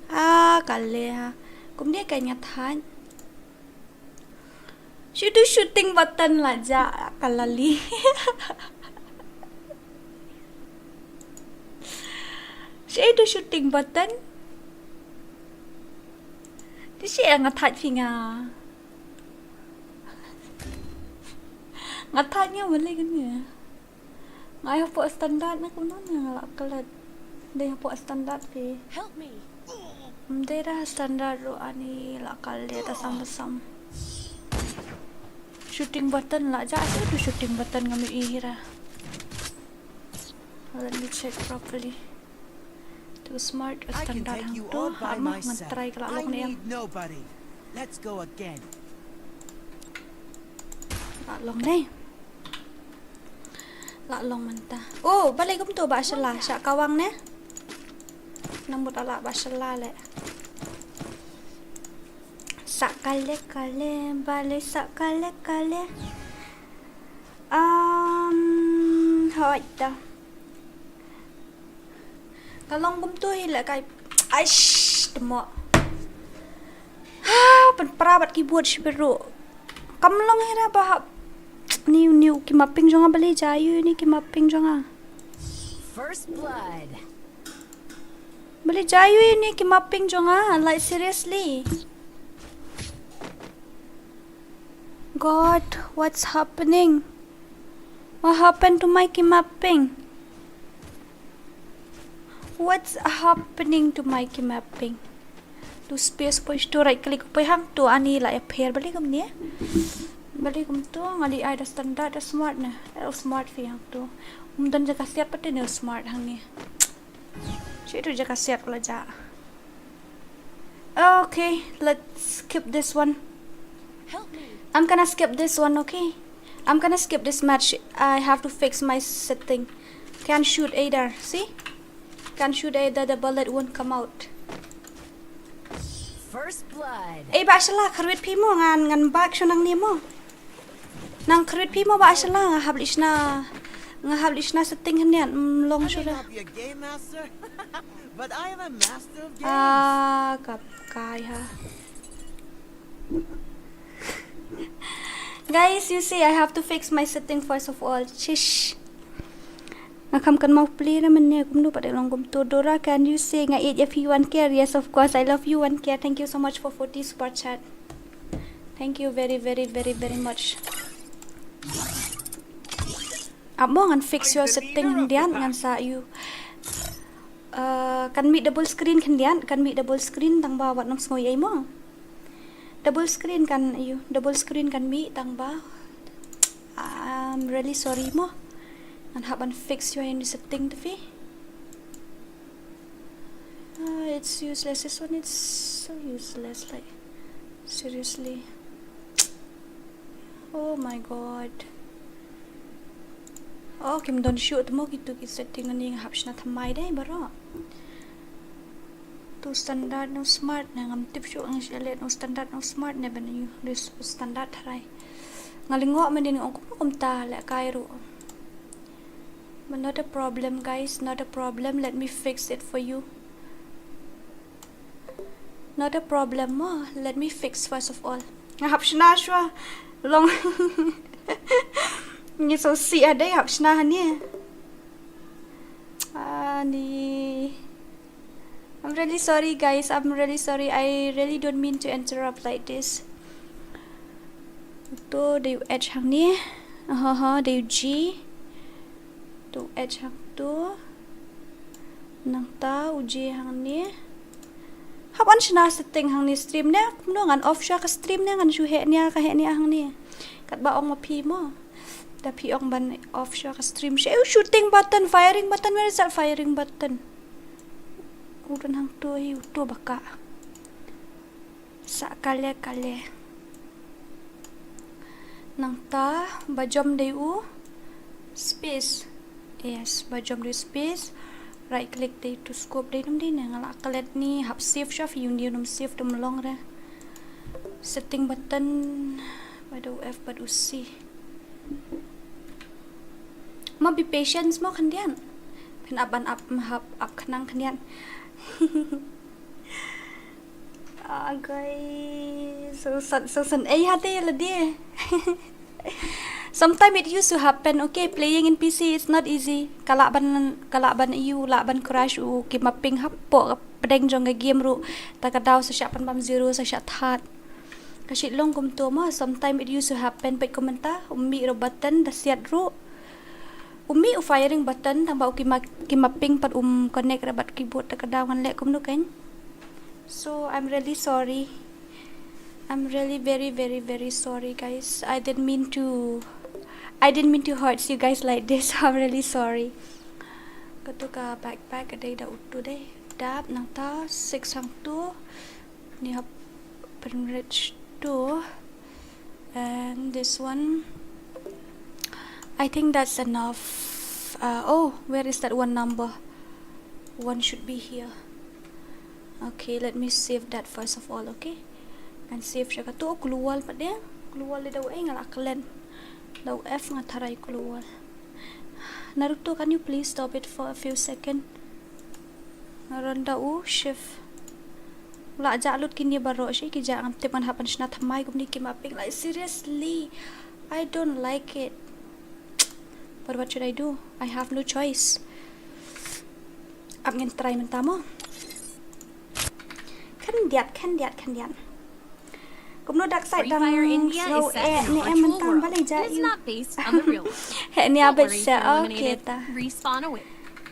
Ah kale ha. Kumne ka nya than. Shu tu shooting button la ja kalali. Shu tu shooting button. Ti shi nga that phi nga. Nga that nga wale kan nga. Nga ïa hapoh standard na kumno ne nga la klet. Dei hapoh standard phi. Help me. Ym dei da standard ruh ani la klet da sam da sam. Shooting button la ja tu shooting button ngam ïohi ra. Let me check properly. Too smart, I can standard take hang you tu. all by Hama ngan myself. Try ka la I long ne. Need nobody. Let's go again. La long ne. La long mynta. Oh, balei kumtu ba shala sha kawang ne. Nang mut ala ba shala le. Sa kale kale balei sa kale kale. Um, hoi ta. Ka long kumtu hi le kai. Aish, temo. Ha, pynpra bad keyboard shi biru. Kam long hi ra ba hap. Niu niu ki mapping jong nga balei ja ïu ni ki mapping jong nga. First blood. Balei ja ïu ni ki mapping jong nga, like seriously. God, what's happening? What happened to my ki mapping? What's happening to my ki mapping? Tu space poi tu right click poi hang tu ani la ïa pher balei kumne. Balei kumtu nga li ai da standard da smart ne. Oh, smart phi hang tu. Um don jaka siat pate ne smart hang ni. Shi tu jaka siat la ja. Okay, let's skip this one. Help me. I'm gonna skip this one, okay? I'm gonna skip this match. I have to fix my setting. Can't shoot either, see? Can't shoot either, the bullet won't come out. First blood. Eh, ba shala kharwit phi mo ngan ngan bak shonang ni mo. Nang kharwit phi mo ba shala nga hap lishna. Nga hap lishna setting hyndiat mm, long I may shura. Not be a game master, but I am a master of games. Ah, kap kai ha. Guys, you see, I have to fix my setting first of all. Shish. Nga kham kan mau play na mene kumno pat long kumtu Dora, can you say nga eight F U one care? Yes, of course. I love you one care. Thank you so much for forty super chat. Thank you very very very very much. Ap mo ngan fix your setting hyndiat ngan sa ïu. Uh, kan mih double screen khyndiat, kan mih double screen tang ba wat nang sngew ei mo. Double screen kan ïu, double screen kan mih tang ba. I'm really sorry mo. Ngan hap ban fix your setting tu phi. Ah, it's useless. This one it's so useless like seriously. Oh my god. Oh, kim don shuh temo kitu ki setting ni nga hap shna thymmai dei baroh. Tu standard no smart ne ngam tip shuh ngi shu leh no standard no smart ne ban ïu list standard tharai. Nga lyngngoh mynnin ong kum kumta leh kai ruh. But not a problem guys, not a problem. Let me fix it for you. Not a problem mo. Let me fix first of all. Nga hap shna shwa. Long. Ngi so si adai hap shna hani. Ani. I'm really sorry guys. I'm really sorry. I really don't mean to interrupt like this. Tu dei u H hangne. Aha ha dei u G. Tu H hang tu. Nangta u G hangne. Hap ban shna setting hangne stream ne. Kumno ngan off shuwa ka stream ne ngan shu heh nia ka heh nia hangne. Katba ong ma phi mo. Da phi ong ban off shuwa ka stream. Shi u shooting button, firing button, where is that firing button? U don hang tu hi u tu baka. Sa kale kale. Nangta ba jom dei u space. Yes, ba jom dei u space. Right click dei tu scope dei nam dei ne nga la klet ni hap save shuwa phi uni uni save dum long re. Setting button ba dei u F ba dei u C. Ma be patience mo khyndiat. Phin ap ban ap hap ap khnang khyndiat. Ah, guys, so san so san ei hate la die. Sometimes it used to happen, okay, playing in P C it's not easy. Ka lah ban ka lah ban ïu lah ban crash u ki mapping hapoh pdeng jong ka game ruh. Ta ka daw sa shah pan bam zero sa shah third. Ka shit long kumtu ma, sometimes it used to happen, peit kumta, um mih ruh button da siat ruh. U mih u firing button tang ba u kima, kima ping pat um connect re bad keyboard, te ka daw ngan leh kumno kein. So I'm really sorry. I'm really very, very, very sorry, guys. I didn't mean to, I didn't mean to hurt you guys like this. I'm really sorry. Kato ka backpack ka dei da utu dei. Dap nangta six hangtu. Ni hap pynrich tu. And this one, I think that's enough. Uh, oh, where is that one number? One should be here. Okay, let me save that first of all, okay? Ngan save sha katu. Oh, klur wall pat de. Klur wall de da u ei nga la klet. Da u F nga tharai klur wall. Naruto, can you please stop it for a few seconds? Nga ron da u shift. La jah lut kine baroh shi ki jah, ngam tip ngan hap ban shna thymmai kumne kima ping, like, seriously. I don't like it. But what should I do? I have no choice. Ap ngin try mynta mo. Khyndiat, khyndiat, khyndiat. Kumno dak sait dang snow eh ne em mynta balei ja yu. He ne abet se, okay ta.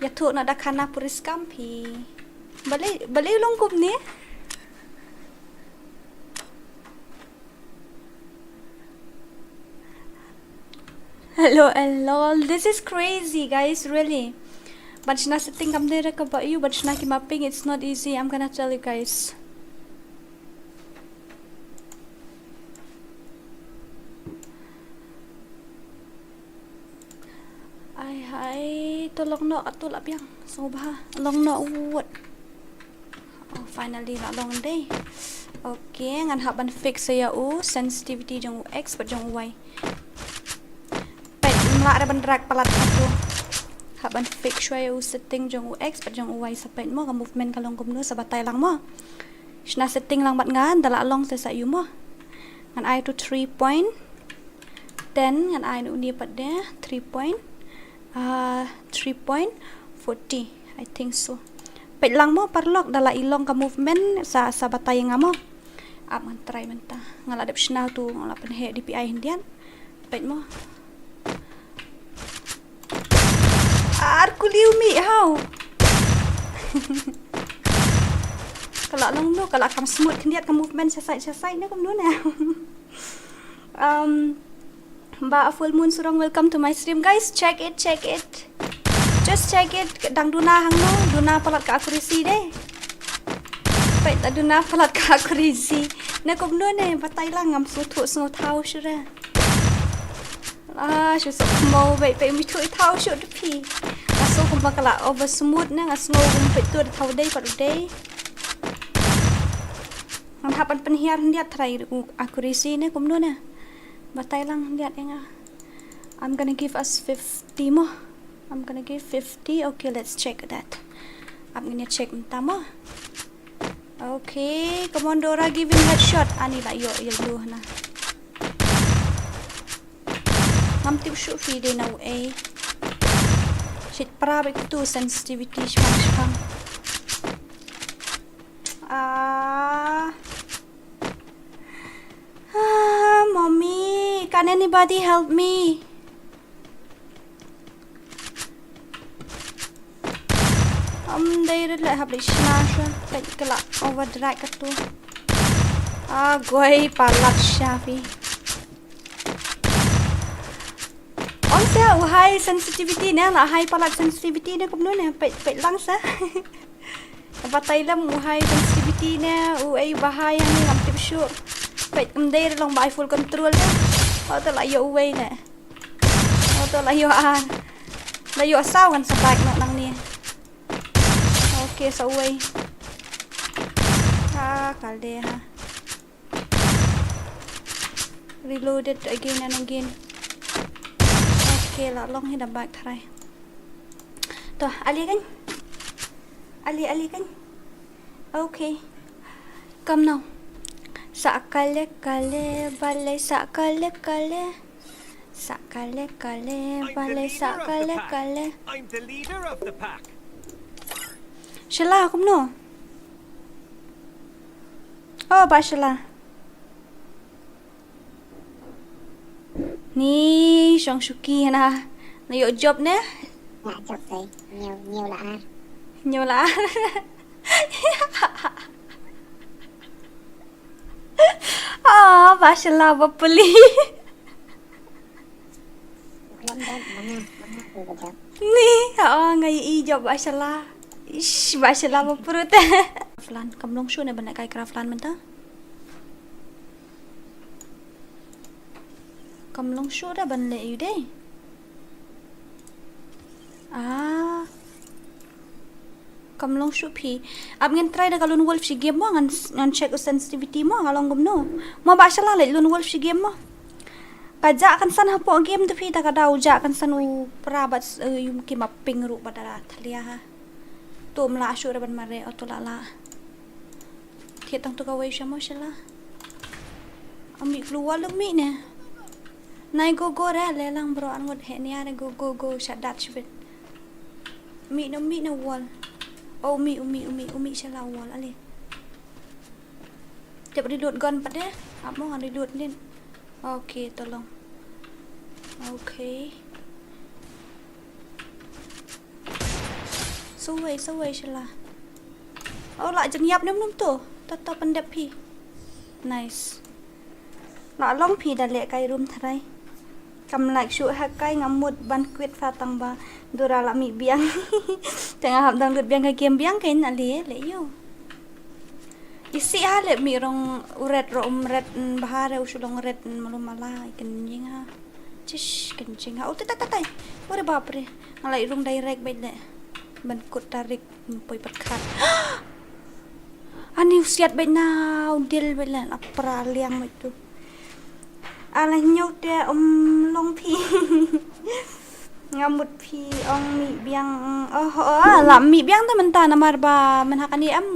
Ya thuk na da khana puris kam phi. Balei, balei long kumne. Hello, hello. This is crazy, guys, really. Ban shna setting kam dei re kaba ïoh, ban shna ki mapping, it's not easy, I'm gonna tell you guys. Ai hai, to long noh, to la biang. Sngewbha long noh wut. Oh, finally la long dei. Okay, ngan hap ban fix ïa u sensitivity jong u X bad jong u Y. Peit, ym lah re ban drag palat katu. Hap ban fix shuwa ïa u setting jong u X bad jong u Y, sa peit mo ka movement ka long kumno, sa batai lang mo. Shna setting lang bad nga, da la long te sa ïoh mo. Ngan ai tu three point ten, ngan ai une pat de three point, ah, three point forty, I think so. Peit lang mo paralok, da la i long ka movement, sa, sa batai nga mo. Ap ngan try mynta. Nga la dep shna tu, nga la pynheh D P I khyndiat. Peit mo. Ar kuliu mi hau. Ka la long no, ka la kham smooth khyndiat ka movement sha side sha side ne kumno ne. Um, Bah Full Moon Surong, welcome to my stream. Guys, check it, check it. Just check it. Dang duna hangno, duna palat ka accuracy de. Peit, la duna palat ka accuracy. Ne kumno ne, batai lang, ngam sngewthuh sngewthaw shuh re. Ah, shu sok mo, peit, peit, ym ithuh ithaw shuh de phi. Nga sngew kumba ka la over smooth ne, nga sngew kum peit tu da thaw dei pat u dei. Ngan hap ban pynhiar khyndiat try u accuracy ne kumno ne. Batai lang khyndiat ïa nga. I'm gonna give us fifty mo. I'm gonna give fifty. Okay, let's check that. Ap ngin ïa check mynta mo. Okay, come on Dora, giving headshot. Ani la ïoh ïa u hana. Ngam tip shuh phi dei na u ei. Shit pra bad tu sensitivity shipang shipang. Ah. Ah, mommy, can anybody help me? Um, dei rit leh hap leh shna sha, peit ka la overdrive katu. Ah, goi palat sha phi. Ong sia u high sensitivity ne, la high palat sensitivity ne kumno ne, peit, peit lang sa. Batai lem u high sensitivity ne, u ei ba high ne, ngam tip shuh. Peit, ym dei long ba ai full control ne. Oh, to la ïoh uwei ne. Oh, to la ïoh ar. La ïoh saw ngan sa bike noh nangne. Okay, sa uwei. Ah, kalde ha. Reload it again and again. Okay, la long hi da bike tharai. To, ali kan? Ali, ali kan? Okay. Come now. Sa kale kale, balei sa kale kale. Sa kale kale, balei sa kale kale. I'm the leader of the pack. Shala, kumno? Oh, ba shala. Ni shong shuki hana. Na ïoh job ne? Nga job dei. Ñiew, ñiew la ar. Ñiew la ar. Oh, Bah Shala ba puli. Ni, oh, nga ïohi job Bah Shala. Ish, Bah Shala ba purut. Craftland, kam long shuh ne ban leh kai craftland mynta. Kam long shuh da ban leh ïu dei. Ah. Kam long shuh phi. Ap ngin try da ka lone wolf shi game mo, ngan, ngan check u sensitivity mo, nga long kumno. Mo Bah Shala leh lone wolf shi game mo. Ka jah kan san hapoh game tu phi, ta ka dau jah kan san u pra bad, eh, ïum ki ma ping ruh bad da thalia ha. Tum la shuh da ban mare, o tu la la. Thied tang tu kawei sha mo Shala. Ami klua luk mi ne. Nai go go re, le lang bro, an ngut he nia re go go go, sha dat shibit. Mi no, mi no wall. Oh, mi, umi, umi, umi Shala wall, ale. Tep reload gun pat de. Ap mo ngan reload nin. Okay, tolong. Okay. Sawei, sawei Shala. Oh, la jngiap nem num tu. Tato pendep phi. Nice. La long phi da leh kai room tharai. Kam like shuh ha kai, nga mut ban quit pha tang ba Dora la mih biang. Te nga hap dang lut biang ka game biang kein, ale leh ïu. Isi ha leh mih rong u red ro um red, mm, bha re u shu long red, mm, malu mala, i kynjing ha. Chish, kynjing ha. Oh, tai, tai, tai, tai. Ore bapre. Nga la i rung direct bad leh. Ban kut tarik, mm, poi pat khat. Ani u siat bad na u dil bad leh. La pra liang bad tu. Ala ñiew te um long phi. Nga mut phi ong mih biang, oh, oh, ah, la mih biang te mynta namar ba mynta kane em,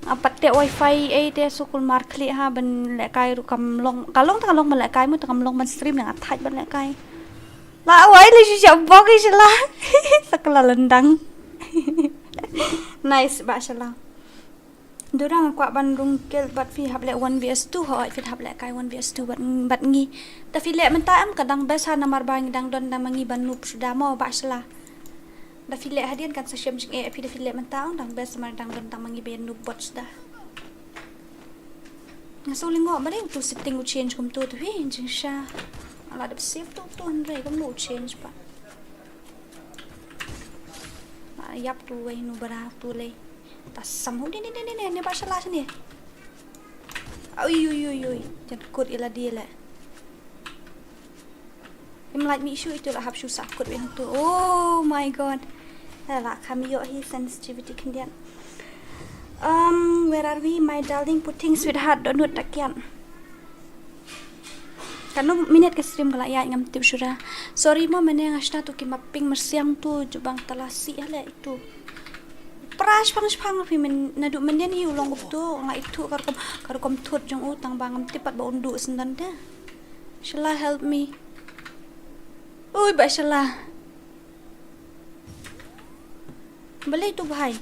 ah, pat te wifi ei te sukul mar khlieh ha ban lehkai ruh kam long, ka long te ka long ban lehkai mo te kam long ban stream, nga thait ban lehkai. La wai le shisha bok i Shala. Sakla lendang. Nice Bah Shala. Dora nga kwah ban rung guild bad phi hap leh one versus two, hooid phi hap lehkai one versus two bad, bad ngi. Te phi leh mynta em ka dang best ha namar ba ngi dang don tang ma ngi ban noob suda mo Bah Shala. Da phi leh hadien kan sa shem jingeh, phi da phi leh mynta ong dang best namar dang don tang ma ngi ban noob bot suda. Nga shu lyngngoh ba dei utu setting u change kumtu tu hi jingshisha. Ala da save tu tu hynrei kumno u change pat. Ah, ïap tu wei nu bara tu lei. Ta sam hu ni ni ni ni ni Bah Shala sini. Ui ui ui ui. Jan kut ila dia le. Im lait mi shu itu la hap shu sa kut wei tu. Oh my god. La la kam ïoh hi sensitivity khyndiat. Um, where are we, my darling? Puting sweetheart, don't do it again. Katno minit ka stream ka la ïaid ngam tip shuh. Sorry mo, mynne nga shna tu ki ma ping myrsiang tu jubang talasi hale itu. Pra shpang shpang phi men naduh mynne hi u long gup tu nga itu ka rukom, ka rukom thut jong u tang ba ngam tip pat ba un duh syndon te. Shala help me. Ui Bah Shala. Balei tu bhai?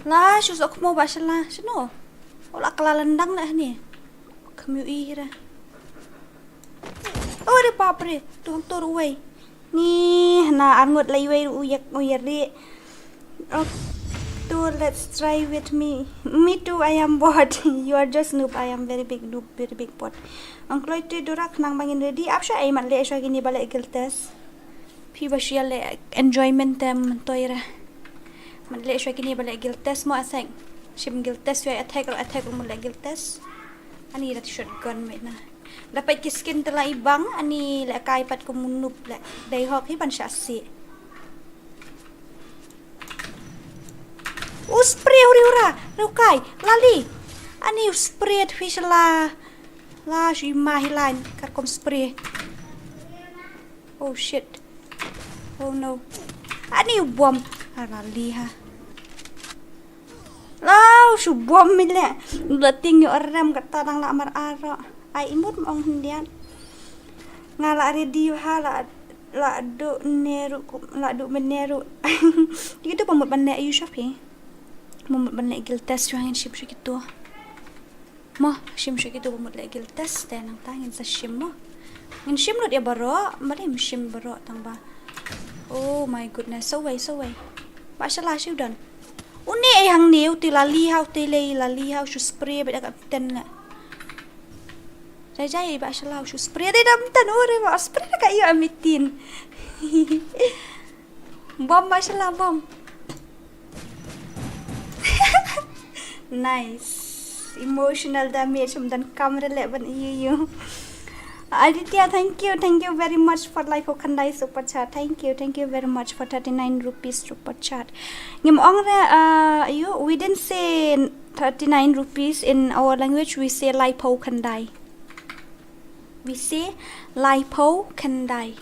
La shu sok mo Bah Shala. Shano? Ola kala lendang lah ni. Kami ira. Oh, re bapre. Tu hangto ruwei. Ni na arngut lai wei u yak u yari. Oh, tu let's try with me. Me too, I am bot. You are just noob. I am very big noob, very big bot. Ang kloi tu durak nang bangin ready. Ap sha ai mat le sha kini bale guild test. Phi ba shia le enjoyment tem toy ra. Mat le sha kini bale guild test mo asek. Shim guild test yoi attack ro attack ro mo le guild test. Ani rat shotgun me na. Dapat ki skin tela ibang ani le kai pat ko munuk le. Dai hok hi ban sha si. U spray huri hura, rukai, lali. Ani u spray at fish la. La shu ima hi line, kar kom spray. Oh shit. Oh no. Ani u bom. Ah, lali ha. La shu bom mi le. La ting yu rem kata dang la mar aro. Ai imut mong hyndiat. Nga la ready ha la, la du neru ku, la du meneru. Gitu pamut ban le yu shafi. Pamut ban le guild test yu ngin ship shu gitu. Mo, shim shuh kitu ba mut leh guild test te nangta ngin sa shim mo. Ngin shim lut ïa baroh, balei ym shim baroh tang ba. Oh my goodness, sawei, sawei. Ba shala shu don. Une ei hangne, u te lali ha, u te lei lali ha, u shu spray bad ka ten leh. Jai jai ba shala u shu spray te dam tan ore ba spray ka ïa mitin. Bom ba shala bom. Nice. Emotional damage, um dan kamera le ban ïa ïa. Aditya, thank you, thank you very much for life, oh, khandai super chat. Thank you, thank you very much for thirty-nine rupees super chat. Ngim ong re, uh, you, we didn't say thirty-nine rupees in our language, we say laiphew khandai. We say laiphew khandai.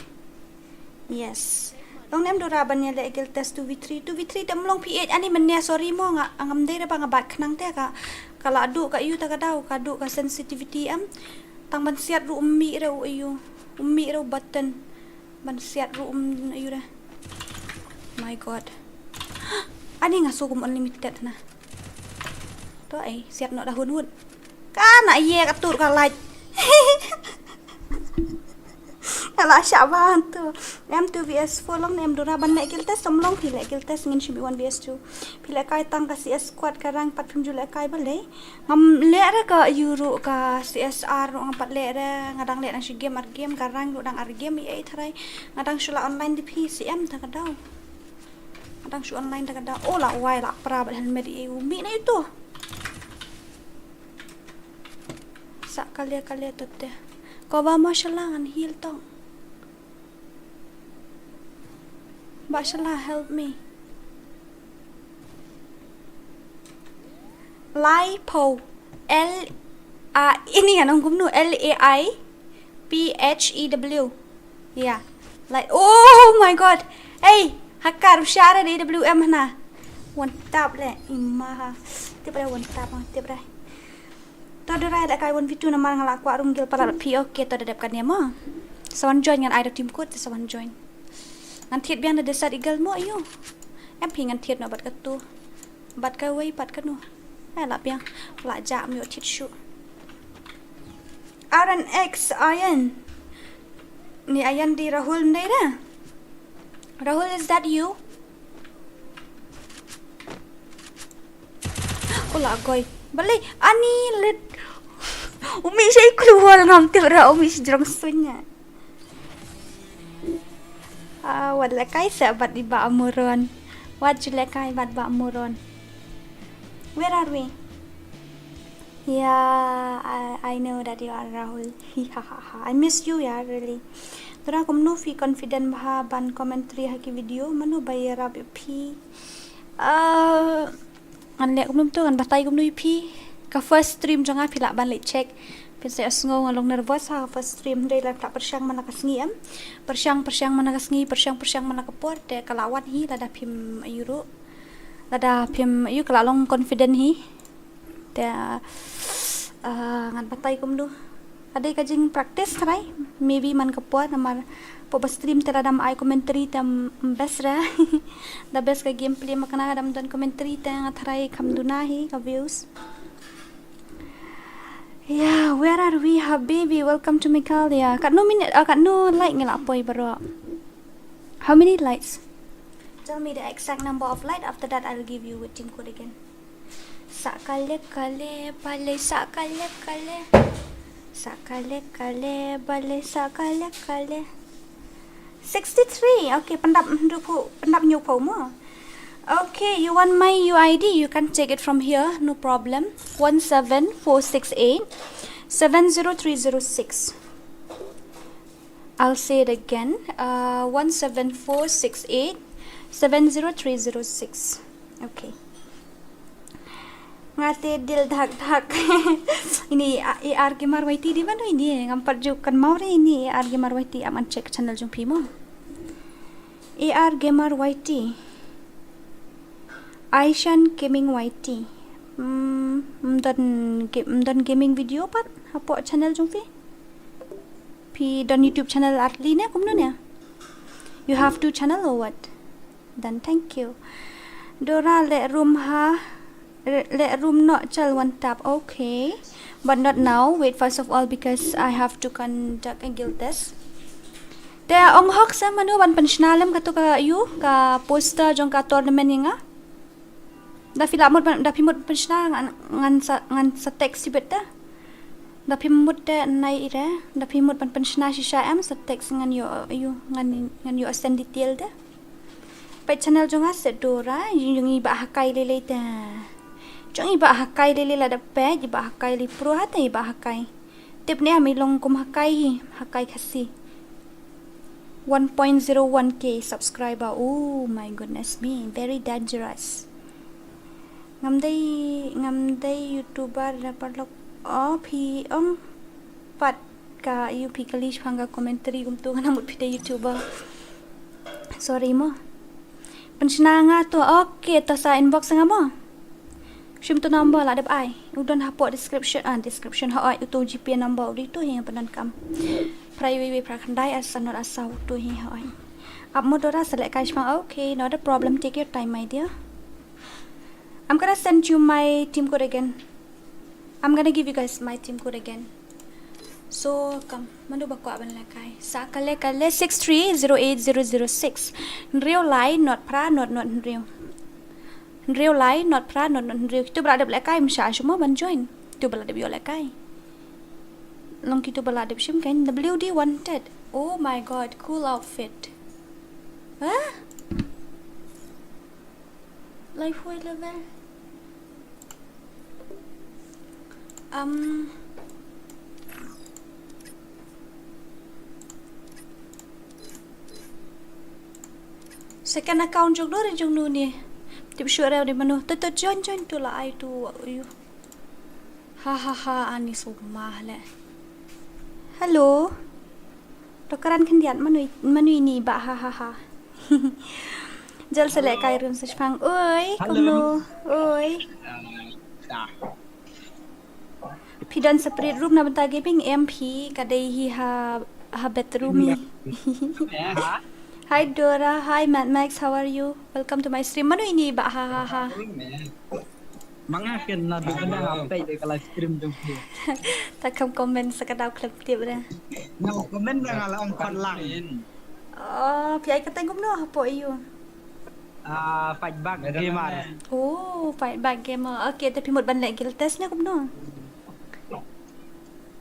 Yes. Long nem dura ban ïa leh guild test two v three. Two v three te ym long phi ïeit ani mynne, sorry mo, nga ngam dei re ba nga bat khnang te ka, ka la duh ka ïu ta ka daw, ka duh ka sensitivity em. Tang ban siat ruh um mih re u ïu. Um mih re u button. Ban siat ruh um ïu re. My God. Ani nga shu kum unlimited na. To ai, siat noh da hun hun. Ka na ïa ka tur ka light. Ka la shah ban tu. M two V S four long ne em dura ban leh guild test, ym long phi leh guild test, ngin shim one V S two. Phi leh kai tang ka C S squad ka rank pat phim ju leh kai balei. Ngam leh re ka ïu ruh ka C S R ruh ngam pat leh re, nga dang leh dang shi game ar game, ka rank ruh dang ar game ïa i tharai. Nga dang shu la online di phi C M ta ka daw. Nga dang shu online ta ka daw. Oh la wai la pra bad helmet ïa u mih na ïa tu. Sa kalia kalia tu te. Ko ba mashallah ngan heal tong. Ba shala help me. Laiphew. L A, ini kan ong kumno, L A I P H E W. Yeah. Like, oh my God. Hey, hakar u share da W M hna. One tap le, imaha. Tip re one tap, tip re. To dura leh kai one v two namar nga la kwah rung gil palat phi, okay, to da dep kane mo. Sa wan join ngan ai da team code, sa wan join. Ngan thied biang da desert eagle mo, ayo. Em phi ngan thied noh bad katu. Bad kawei pat kano. Ai la biang. La ja mi thied shu. R N X Iron. Ni Iron di Rahul ndai da. Rahul, is that you? Ko la goi. Balei ani let. Umi shai kluar ngam tip ra umi shi jrong sunya. Ah, wat leh kai sa bad i ba Amuron. Wat ju leh kai bad ba Amuron. Where are we? Yeah, I, I know that you are Rahul. Hi ha ha ha. I miss you, yeah, really. Dura kumno phi confident bha ban commentary ha ki video, mano ba ïarap ïa phi. Ah, ngan leh kumno to, ngan batai kumno ïa phi. Ka first stream jong nga phi lah ban leit check. Phin sa sngew nga long nervous ha ka first stream, dei la pyrshang man la ka sngi em. Pyrshang pyrshang man la ka sngi, pyrshang pyrshang man la ka por, te ka la wan hi lada phim ïu ruh. Lada phim ïu ka la long confident hi. Te, ah, ngan batai kumno. Ka dei ka jing practice trai, maybe man ka por namar pok ba stream te lada ym ai commentary te ym best re. Da best ka gameplay ma kane lada ym don commentary te nga trai kam duna hi ka views. Yeah, where are we, habibi? Welcome to Meghalaya. Katno minute, ah, katno like ngi la poi baroh? How many likes? Tell me the exact number of like. After that, I'll give you waiting code again. Sa kale kale bale, sa kale kale. Sa kale kale bale, sa kale kale. Sixty-three. Okay, pyndap hynriewphew, pyndap hynñiewphew mo. Okay, you want my U I D? You can take it from here, no problem. One seven four six eight seven zero three zero six. I'll say it again. Uh, one seven four six eight seven zero three zero six. Okay. Nga te dil dhak dhak. Ini A R Gamer Y T di mano ini? Ngam pat ju kynmaw re ini A R Gamer Y T, am an check channel jong phi mo. A R Gamer Y T. Aishan Gaming Y T. Hmm, ym don ga-, ym don gaming video pat hapoh channel jong phi? Phi don YouTube channel artylli ne kumno ne? You have two channel or what? Then thank you. Dora leh room ha, leh room noh chal one tap. Okay. But not now. Wait, first of all, because I have to conduct a guild test. Te ong hok sa mano ban pynshna lem kato ka ïu ka poster jong ka tournament ïa nga. Da phi lah mut ban, da phi mut pynshna ngan, ngan sa, ngan sa text ïa bet da. Da phi mut te nai ire, da phi mut ban pynshna shisha em sa text ngan ïoh, ïoh, ngan, ngan ïoh send detail da. Peit channel jong nga Sedora, jong i Bah Hakai lei lei te. Jong i Bah Hakai lei lei lada peit, i Bah Hakai lei pro ha te i Bah Hakai. Tip ne ami long kum Hakai hi, Hakai Khasi. One point zero one K subscriber. Oh my goodness me, very dangerous. Ngam dei, ngam dei YouTuber da parlok. Oh, phi ong pat ka ïu phi kali shipang ka commentary kumtu ngan mut phi dei YouTuber. Sorry mo. Pynshna nga to. Okay, to sa inbox nga mo. Shim to number la dep ai. U don hapoh description, ah, description ha oi uto GPay number u dei to hi pyndonkam. Phra wei wei phra khyndai ar san ar saw uto hi ha oi. Ap mo Dora sa lehkai shipang. Okay, not a problem. Take your time, my dear. I'm gonna send you my team code again. I'm gonna give you guys my team code again. So, kam, mano ba kwah ban lehkai. Sa kale kale six three zero eight zero zero six. Hynriew lai not phra not not hynriew. Hynriew lai not phra not not hynriew. Kito ba la dep lehkai ym shah shuh mo ban join. Kito ba la dep ïoh lehkai. Long kito ba la dep shim kan W D wanted. Oh my god, cool outfit. Huh? Lifeway level. Um, second account jong no re jong no ni. Tip shuh re ni mano. Tut tut join join tu la ai tu yu. Ha ha ha ani suk ma le. Hello. To kren khyndiat mano mano ini ba ha ha ha. Jal sa lehkai run sa shipang. Oi, hello. Kumno? Oi. Phi don separate room na bynta gaming em phi ka dei hi ha ha bedroom hi. Hi Dora, hi Mad Max, how are you? Welcome to my stream. Mano ini ba ha ha ha. Manga ken na duk na update de ka live stream jong phi. Ta kam comment sa ka dau klep tip re. No comment da nga la ong khot lang. Oh, phi ai ka teng kumno hapoh yu. Ah, Fight Back Gamer. Oh, Fight Back Gamer. Okay, te phi mut ban leh guild test ne kumno?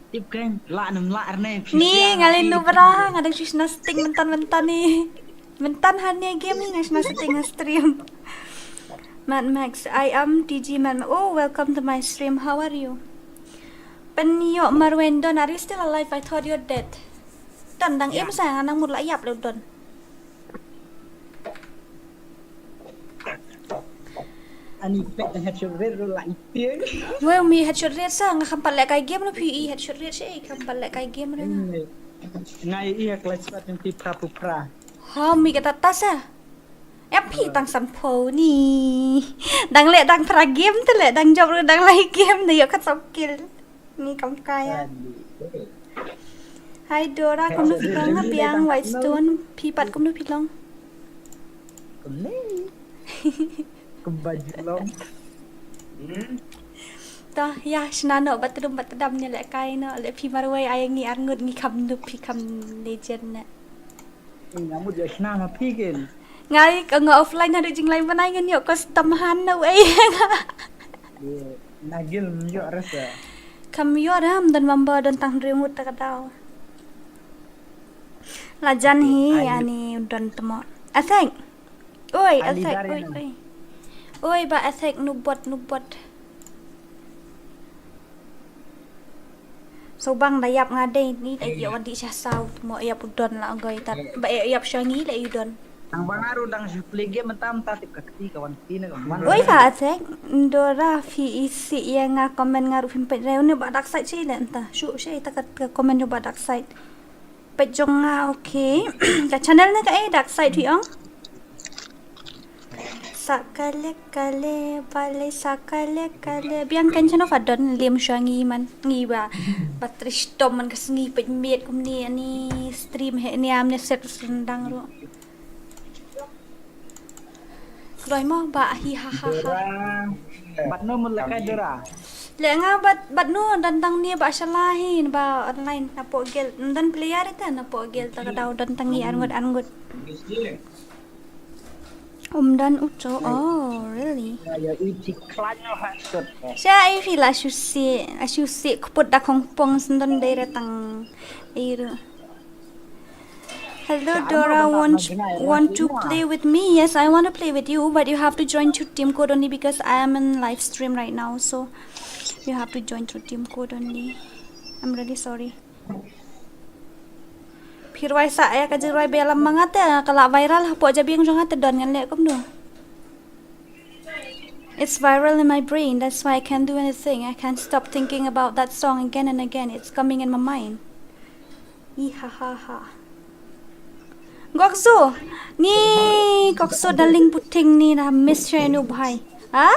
Tip keng la nem la ne. Ni ngalin nu bra nga dang shu shna sting mentan mentan ni. Mentan ha ne game ni nga shna sting ha stream. Mad Max, I am T G Mad Max. Oh, welcome to my stream. How are you? Pen yo Marwen Don, are you still alive? I thought you're dead. Don dang im sa nga nang mut la yap le Don. Ani pek headshot rate ro la ipeng. Wei mi headshot rate sa nga kham pat lehkai game no phi i headshot rate shi kham pat lehkai game no. Ngai i ha clash pat phi phra phu phra. Ha mi kata ta sa. Em phi tang san pho ni. Dang leh dang phra game te leh dang jop ro dang lai game ne yo khat sam kill. Ni kam kaya. Hi Dora, kumno phi long ha biang Whitestone, phi pat kumno phi long. Kumne. Kumba ju long. Ta ya shna no batrum batdam ne lehkai no le phi marwei ai ngi arngut ngi kham nup phi kham legend ne. Nga mut ïa shna ma phi ken. Ngai ka nga offline haduh jinglai bnai ngan ïoh custom han na wei. Na gil ym ïoh rasa. Kam ïoh ram don member don tang hynriew ngut ta ka daw. La jan hi ani don tmo. Asek. Oi, asek. Oi, oi. Oi ba asek nubot nubot. So bang da ïap nga dei ni da ïap wan di sha saw mo ïap u don la goi tat ba ïap sha ngi le u don. Nang bang aru dang shu play game tam ta tip ka kti ka wan kti na ka man. Oi ka atek Dora phi isi ïa nga comment nga ru phim pet reu ni ba dark side shi le nta shu shi ta ka comment ba dark side. Peit jong nga, okay. Ka channel na ka eh Dark Side hi ong. Sakale kale bale sakale kale biang kan channel fa don lim shwa ngi man ngi ba ba tristom man ka sngi peit miet kumni ani stream he ni am ne set sendang ro. Kloi mo ba hi ha ha ha. Bat no mun la kai Dora. Le nga bad, bad nu don tang ni ba shala hi ba online napoh guild. Don player ita napoh guild ta ka daw don tang ni arngut arngut. Um don uto. Oh, really? Sha ai phi la shu si, a shu si kput da kong pong sendon dei re tang. Iru. Hello Dora, want want to play with me? Yes, I want to play with you, but you have to join through team code only because I am in live stream right now, so you have to join through team code only. I'm really sorry. Phi rwai sa ya ka jingrwai ba ïalam ma nga te ka la viral hapoh jabieng jong nga te don ngan leh kumno. It's viral in my brain. That's why I can't do anything. I can't stop thinking about that song again and again. It's coming in my mind. Ih, ha, ha, ha. Gokzo. Ni Gokzo darling puting ni na miss sha inu bhai. Ha?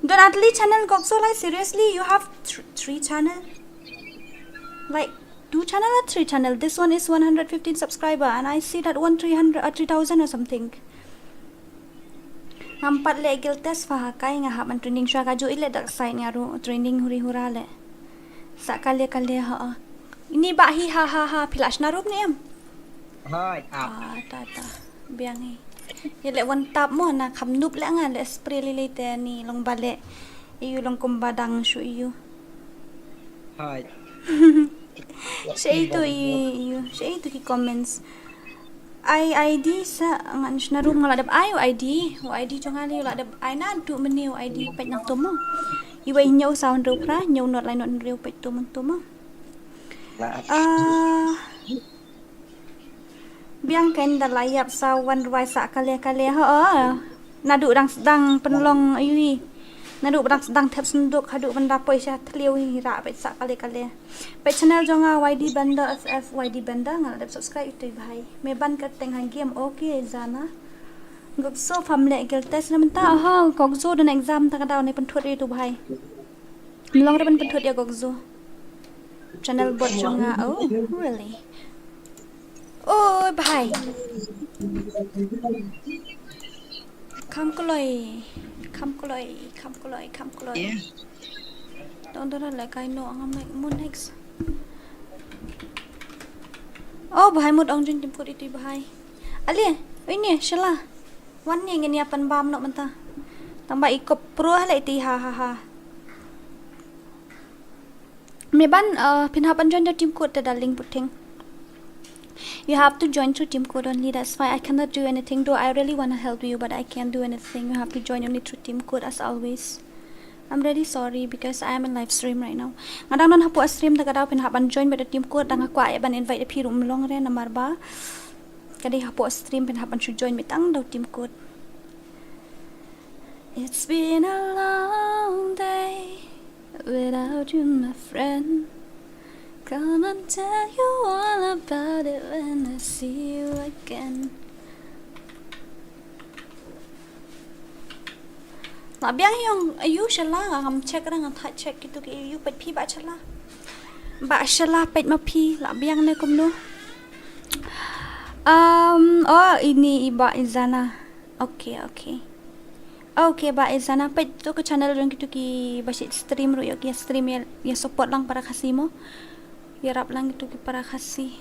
Don atli channel Gokzo, like, seriously, you have th- three channel? Like, two channel or three channel? This one is one hundred fifteen subscriber and I see that one three hundred or three thousand or something. Ngam pat leh guild test fa ha kai, nga hap ban training shuwa kajuh i leh dark side nga ruh training huri hura leh. Sa kale kale ha. Ini ba hi ha ha ha, phi la shna rup ne em? Hoi, ap. Ah, ta ta. Biang hi. Ïa leh wan tap mo, na kham nup leh nga leh spray lei lei te ni long ba leh. Ïu long kumba dang shu ïu. Hoi. Sha ïu tu ïu, sha ïu tu ki comments. Ai ID sa ngan shna rup nga la dep ai u ID. U ID jong nga lei u la dep ai naduh mynne u ID peit nang tu mo. Ïu ai hynñiew saw hynriew phra, hynñiew nod lai nod hynriew peit tu mo tu mo. Ah. Biang kein da la ïap sa wan rwai sa kale kale ho. Naduh dang sdang pynlong ïu hi. Naduh dang sdang thep senduk haduh ban da poi sha thliew hi ra peit sa kale kale. Peit channel jong nga Y D Benda F F, Y D Benda, nga la dep subscribe ïa tu bhai. Me ban ka teng ha game, okay Zana. Gokzo pham leh guild test na mynta, aha, Gokzo don exam ta ka daw ne pynthut ïa tu bhai. Mlong re ban pynthut ïa Gokzo. Channel bot jong nga, oh, really? Oh, bhai. Kham kloi, kham kloi, kham kloi, kham kloi. Tang dara leh kai no ngam leh mo next. Oh, bhai mut ong jin jemput itu bhai. Ale, ini shala. Wan ni ngin ïa pan bam noh mynta. Tang ba i kop pro ha leh iti ha ha ha. Me ban, uh, phin hap ban join da team code da darling puting. You have to join through team code only. That's why I cannot do anything. Though I really wanna help you, but I can't do anything. You have to join only through team code as always. I'm really sorry because I am in live stream right now. Nga dang don hapoh stream da ka daw phin hap ban join bad da team code, dang nga kwah ïa ban invite ïa phi ruh mlong re namar ba ka dei hapoh stream phin hap ban shu join bad tang da team code. It's been a long day without you, my friend. Come and tell you all about it when I see you again. La biang ïong ayu shala, ngam check ra, ngam thait check kitu ki ayu, peit phi ba shala. Ba shala peit ma phi, la biang ne kumno. Um, oh, ini i ba i Zana. Okay, okay. Okay, ba i Zana peit tu ka channel jong kitu ki ba shi stream ruh ïoh ki stream ïa, ïa support lang para Khasi mo. Ïarap lang kitu ki para Khasi.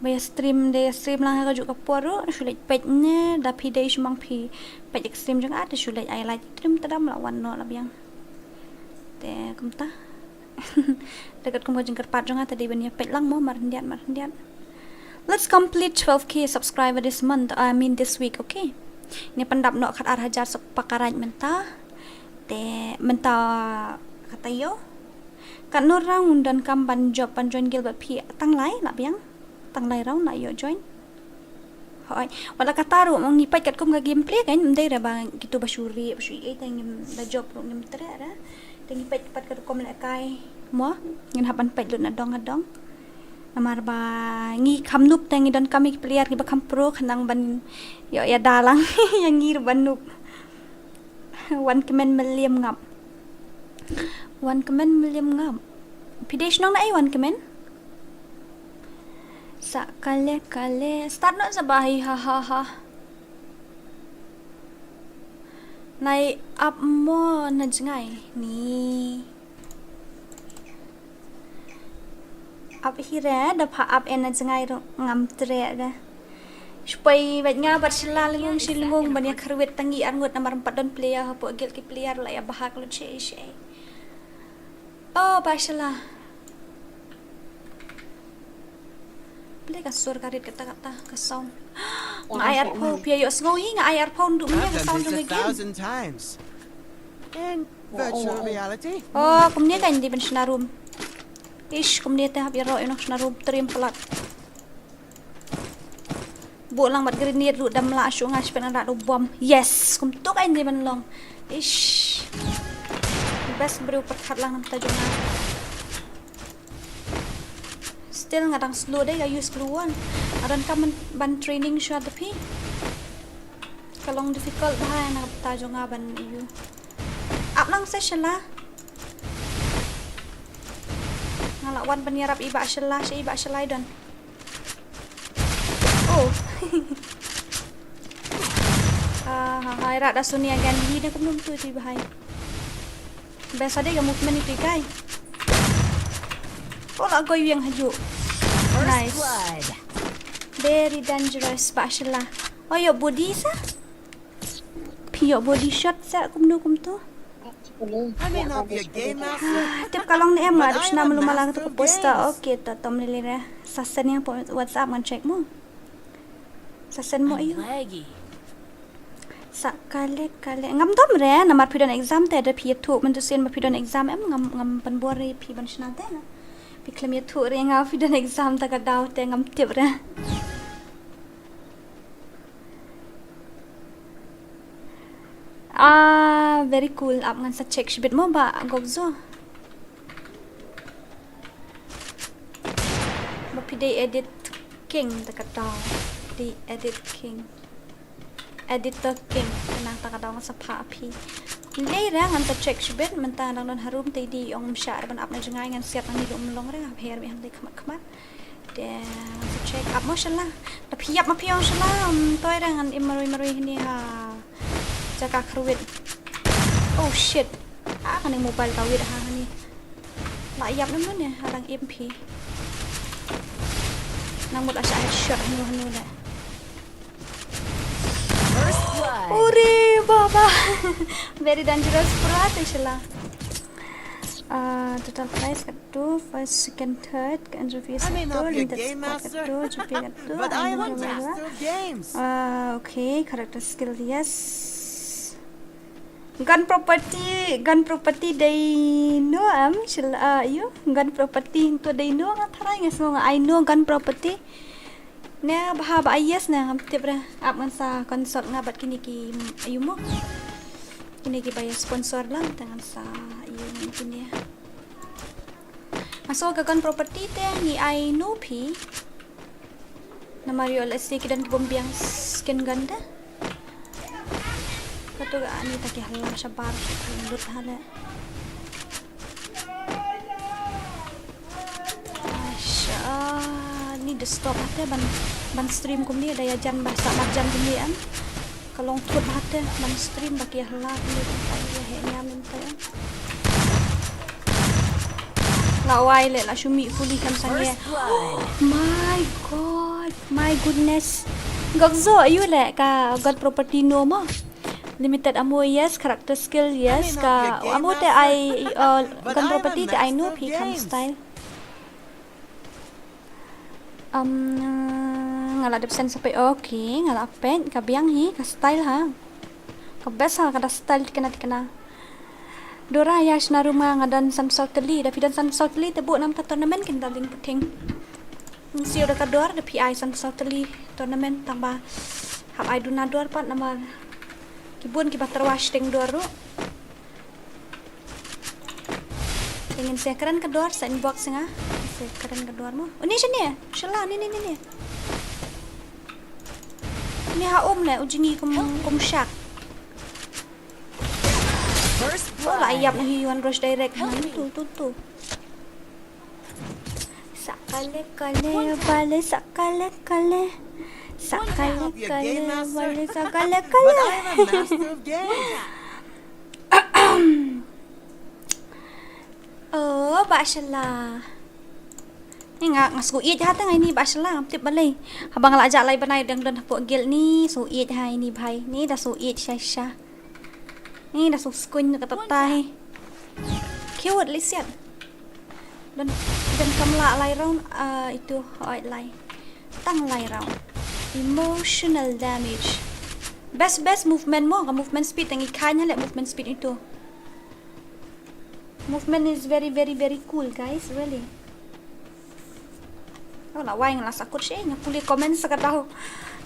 Ba ïa stream de ïa stream lang ha kajuh ka por ruh, shu leit peit ne, da phi dei shu mang phi peit ïa ka stream jong nga, te shu leit ai like stream te dam la wan noh la biang. Te kumta. Da katkum ka jingkyrpad jong nga te dei ban ïa peit lang mo, mar hyndiat, mar hyndiat. Let's complete twelve K subscriber this month, I mean this week, okay? Ngi pyndap noh khat ar hajar suk pakarain mynta. Te mynta kata ïoh. Katno rang un donkam ban job ban join guild bad phi, tang lai la biang. Tang lai round la ïoh join. Hooid. Wat la kata ruh ma ngi peit katkum ka gameplay kan ym dei re ba kitu ba shu ri ba shu ïeit te ngim da job ruh ngim treh re. Te ngi peit pat katkum lehkai mo ngin hap ban peit lut na dong ha dong. Namar ba ngi kham noob te ngi donkam ïa ki player kiba kham pro khnang ban ïoh ïada lang ïa ngi ruh ba noob. Wan kmen meliam ngap. Wan kmen meliam ngap. Phi dei shnong na ei wan kmen? Sa kale kale. Start noh sa ba hi ha ha ha. Nai ap mo na jngai ni. Ap hi re da pha ap e na jngai ruh ngam treh re. Shpoi bad nga bad Shylla lyngngung shi lyngngung ban ïa kharwit tang i arngut namar ym pat don player hapoh guild ki player la ïa bhak lut shi shi. Oh ba Shylla. Ble ka sur ka rit kata kata ka sound. Nga ai arphew phi ïohsngew hi nga ai arphew ndu mia ka sound jong ka game. Thousand times. In virtual reality. Oh kumne ka indi ban shna room. Ish kumne te hap ïaroh ïa nong shna room trim palat. Buh lang bad grenade ruh dam lah shuh nga shpet nga rat u bom. Yes, kumtu ka indi ban long. Ish. Best briew pyrkhat lang namta jong nga. Still nga dang slow dei ka use glue wall. Nga donkam ban training shuwa da phi. Ka long difficult bha na kata jong nga ban ïoh. Ap lang se Shylla. Nga la wan ban ïarap i ba Shylla, sha i ba Shylla i don. Oh. Ah, ha ha ira da suni again hi ne kumnum tu ti bahai. Best ade ka movement itu kai. Oh la goi wiang haju. Nice. Very dangerous ba Shylla. Oh yo body sa. Phi ïoh body shot sa kumno kumto. Tip ka long ne em nga dep shna malu mala kata ka poster. Okay ta tom lili re. Sa send ïa po WhatsApp ngan check mo. Sa send mo ayo. Sa kale kale ngam dom re namar phi don exam te da phi ïathuh mynta sien ba phi don exam em ngam ngam pynbor re phi ban shna te. Phi khlem ïathuh re nga phi don exam ta ka daw te ngam tip re. Ah, very cool. Ap ngan sa check shibit mo ba gok zo. Ba phi dei edit king da kata. Dei edit king. Editor king. Nang ta kata ngan sa pha phi. Lei ra ngan sa check shibit mynta nang don harum te di ong msha ban ap na jngai ngan siat nang ni dum long ra. Her mi ham dei khmat khmat. Te ngan sa check ap mo shala. Ta phi ap ma phi ong shala. Um, toi ra ngan im marui marui hini ha. Jaka kharwit. Oh shit. Ah kane mobile ka wit ha hani. La ïap nam ne ha dang im phi. Nang mut asha headshot hanu hanu le. Uri baba. Very dangerous pura te shala. Ah, total price ka tu, first, second, third, ka entropy ka tu, limited squad ka tu, G P ka tu, ah, okay, character skill, yes. Gun property, gun property dei no am, shil, ah, you, gun property to dei no nga tharai nga sngew nga ai no gun property. Ne bha ba ai yes ne ngam tip re ap ngan sa consult nga bad kine ki ayu mo. Kine ki ba ïa sponsor lang ta ngan sa ayu ngan kine. Nga sngew ka gun property te ngi ai no phi. Namar ïoh lehse ki don ki bym biang skin gun te. Katu ka ani ta ki hala shabar ki lut hale. Asha ni desktop hate ban ban stream kumni da ïa jan ba sa marjan kumni em. Ka long thut hate ban stream ba ki hala kumni ta ïa he niam em ta em. La wai le la shumi puli kan sange. My god, my goodness. Gok zo ayu le ka god property no mo. Limited ammo yes, character skill yes, ka ammo te ai uh, gun property te ai no phi kham style. Um, nga la dep send sa peit, okay, nga la peit ka biang hi ka style ha. Ka best ha ka da style tikna tikna. Dora ïa shna room nga nga don san saw tylli, da phi don san saw tylli te buh nam ka tournament kin da ling puting. Siew da ka dor da phi ai san saw tylli tournament tang ba hap ai duna dor pat namar ki bun ki ba tyrwa shteng dor ruh. Te ngin sa kren ka dor sa inbox nga. Sa kren ka dor mo. Uni shane. Shala ni ni ni ni. Ni ha um ne u jngi kum kum shak. First blood. Oh la ïap na hi yuan rush direct. Tu tu tu. Sakale kale bale sakale kale. Sakale kale bale sakale kale. But I'm a master of games. Shala. Ni nga, nga shu ïeit ha tang ini ba shala, ngam tip balei. Haba nga la jah lai bnai dang don hapoh guild ni, shu ïeit ha ini bhai. Ni da shu ïeit sha sha. Ni da shu skuin ka tatai. Cute li siat. Don, don kam lah lai round, ah, itu, oi lai. Tang lai round. Emotional damage. Best, best movement mo, ka movement speed, tang i khain ha le movement speed itu. Movement is very, very, very cool, guys, really. Oh, la wai nga la sakut shi, nga pule comment sa ka dau.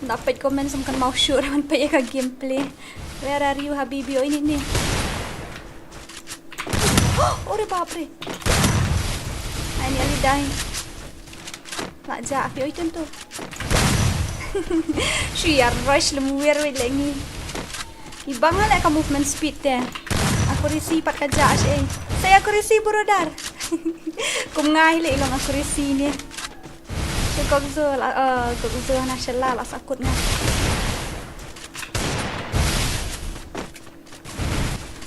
Nda peit comment sam kan mau sure man peit ka gameplay. Where are you, habibi? Oh, ini ni. Oh, ore bapre. I nearly die. La ja, api oi tentu. Shu ïa rush lem wir wei lengi. Ibang ale ka movement speed te. Accuracy pat ka ja ash ei. Saya accuracy brother. Kum ngai le ilong accuracy ni. Te kok zo la, eh, kok zo na shela la sakut nga.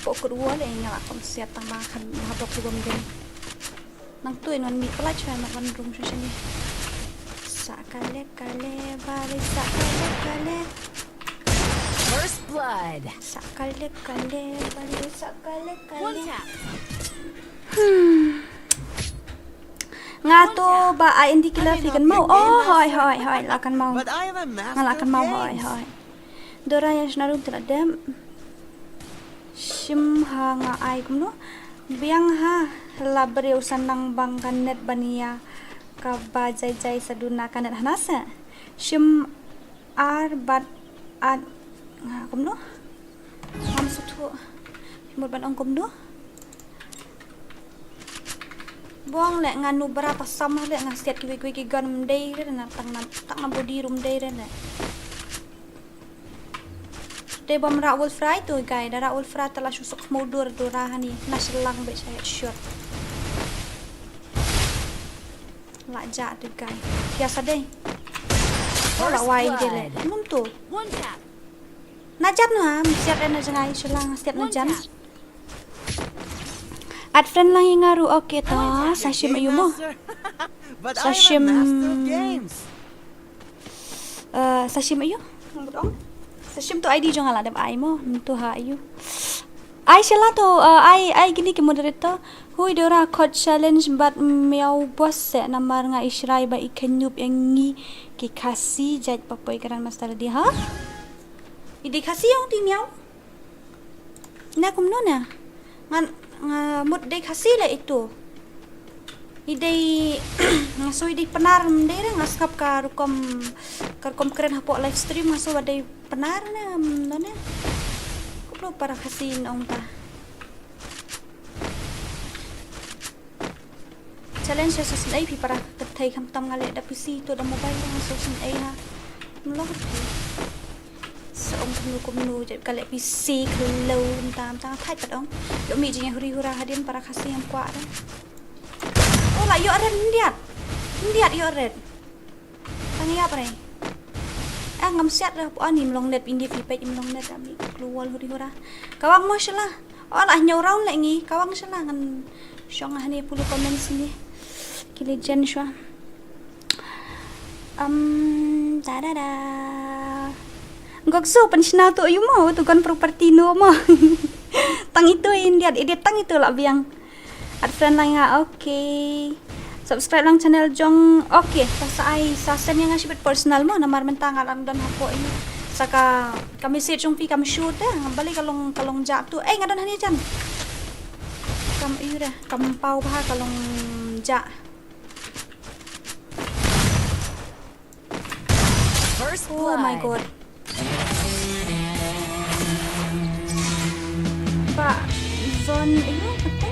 Pokut wall eh nga la kom siat tang ba kan habok bom den. Nang tu in wan mi pala chwa mat wan room sha shani. Sa kale kale bale sa kale kale. First blood. Sa kale kale bale sa kale kale. One tap. Hmm. Nga to ba ai indi kila fi kan mau. Oh, hoi hoi hoi la kan mau. Nga la kan mau hoi hoi. Dora yang shna room tela dem. Shim ha nga ai kumno. Biang ha la breu sanang bang ka net bania ka ba jai jai saduna ka net hana se. Shim ar bat at nga kumno. Ngam suthu. Mut ban ong kumno. Bong le nga nu bra ta sam le nga siat ki wei ki gan mdei re na tang na tang na body room dei re le. Te bom ra wolf fry tu guy da ra wolf fry ta la shu sok mo dur dur ra hani na selang be sa shot. La ja tu guy. Ya sa dei. Oh, la wai de le. Num tu. One tap. Na jan ha, siat na jangai selang siat na jan. At friend lang ïa nga ruh, okay to. Sashim ayu mo. Sashim. Eh, Sashim ayu. Sashim tu I D jong nga la dep ai mo. Tu ha ayu. Ai shala to, eh, ai ai gini ki moderator. Hui Dora khot challenge bad miau boss se namar nga ishrai ba i khenyup ïa ngi ki Khasi jait papoi Grandmaster di ha. I dei Khasi ong ti miau. Na kumno na? Ngan nga mut dei Khasi le itu. I dei nga soi dei Pnar mdei re nga sngap ka rukom ka rukom kren hapoh live stream nga soi ba dei Pnar na mno na. Kuplo para Khasi nong ta. Challenge sa session ei phi para ka thei kham tam nga leh da P C to da mobile nga sa session ei ha. Mlong phi. Sa ong kumno kumno je ka leh P C khlo tam tam thai pat ong. Yo mi jing huri hura hadien para Khasi ham kwah da. Oh la yo red ndiat. Ndiat yo red. Tang ïap re. Ah ngam siat re ani mlong net indi phi peit mlong net ami kluwal huri hura. Kawang mo shala. Oh la hynñiew round le ngi kawang shala ngan shong hani pulu comments ni. Ki legend shwa. Um da da da. Gok so pan shna tu ayu mo tu kan property no mo. Tang itu indiat idiat tang itu la biang. At friend lang nga, okay. Subscribe lang channel jong, okay. Sa ai sa send ïa nga shibit personal mo namar mynta nga lang don hapoh ïa sa ka ka message jong phi kam shoot da. Balei ka long ka long ja tu. Eh nga don hani jan. Kam ïa da kam pau bha ka long ja. First blood. Oh my god. Ba Zon, eh, what the?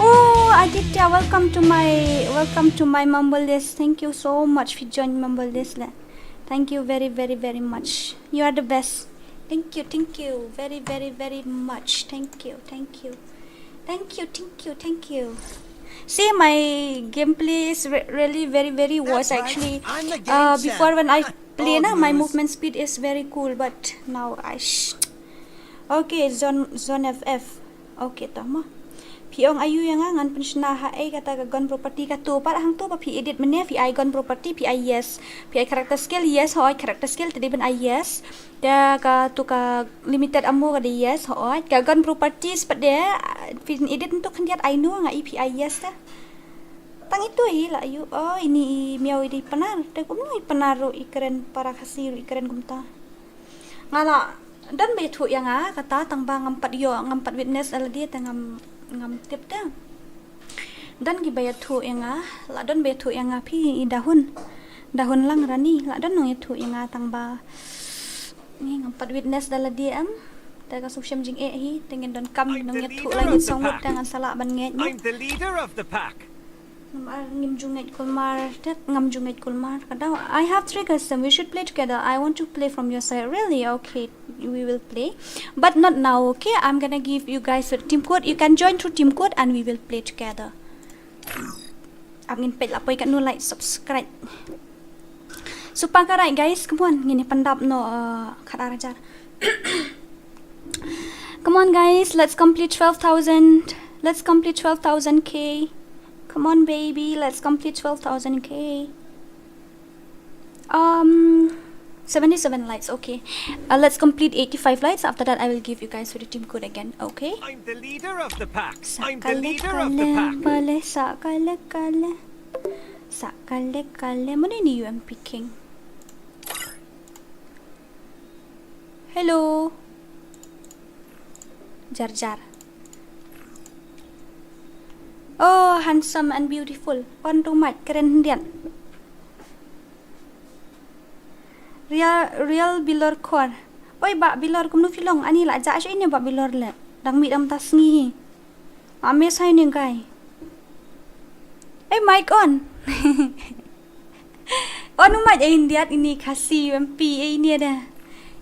Oh, Aditya, welcome to my welcome to my Mumble List. Thank you so much for joining Mumble List. Thank you very very very much. You are the best. Thank you, thank you very very very much. Thank you, thank you. Thank you, thank you, thank you. See, my gameplay is re- really very, very worse actually. Uh, before when I play na, my movement speed is very cool, but now I sh- Okay, zone zone F F. Okay, tama. Phi ong aiu ïa nga, ngan pynshna ha ei kata ka gun property? Kato pat hangto ba phi edit mynne, phi ai gun property, phi ai yes. Phi ai character skill, yes, hooid, character skill te dei ban ai yes. Te kato ka limited ammo ka dei yes, hooid. Ka gun properties pat de, ah, phin edit hangto khyndiat, ai no nga i phi ai yes te. Tang itu i la aiu, oh, ini i miaw i dei Pnar. Te kumno i Pnar ruh i kren, para Khasi ruh i kren kumta. Nga la don ba ïathuh ïa nga kata, tang ba ngam pat ïoh, ngam pat witness da lade te ngam, ngam tip te. Don kiba ïathuh ïa nga, la don ba ïathuh ïa nga phi i Dahun. Dahun Langrani, la don nong ïathuh ïa nga tang ba ngi ngam pat witness da lade em. Te ka sngewsih jingeh hi, te ngin donkam nong ïathuh lai ngut sawdong te ngan sa lah ban ngeit noh. I'm the leader of the pack. Namar ngim ju ngeit kulmar, te ngam ju ngeit kulmar. Ka daw, I have three custom. We should play together. I want to play from your side. Really? Okay, we will play. But not now, okay? I'm gonna give you guys a team code. You can join through team code and we will play together. Ap ngin peit la poi katno like subscribe. Supa ka right guys, come on, ngin ïa pyndap noh, uh, khat ar hajar. Come on guys, let's complete twelve thousand. Let's complete twelve thousand K. Come on baby, let's complete twelve thousand K. Um, seventy-seven likes, okay. Uh, let's complete eighty-five likes. After that, I will give you guys with the team code again, okay? I'm the leader of the pack. I'm the leader of the pack. Kale, sa kale kale. Sa kale kale. Mana ni U M P King? Hello. Jar jar. Oh, handsome and beautiful. On tu mat, keren hyndiat. Real, real Bilor Khor. Oi, Bah Bilor, kumno phi long? Ani la jah shu ini Bah Bilor le. Dang mih dang ta sngi. Ame sai ni guy. Eh, mic on. On u mic eh hyndiat ini Khasi U M P eh ini ada.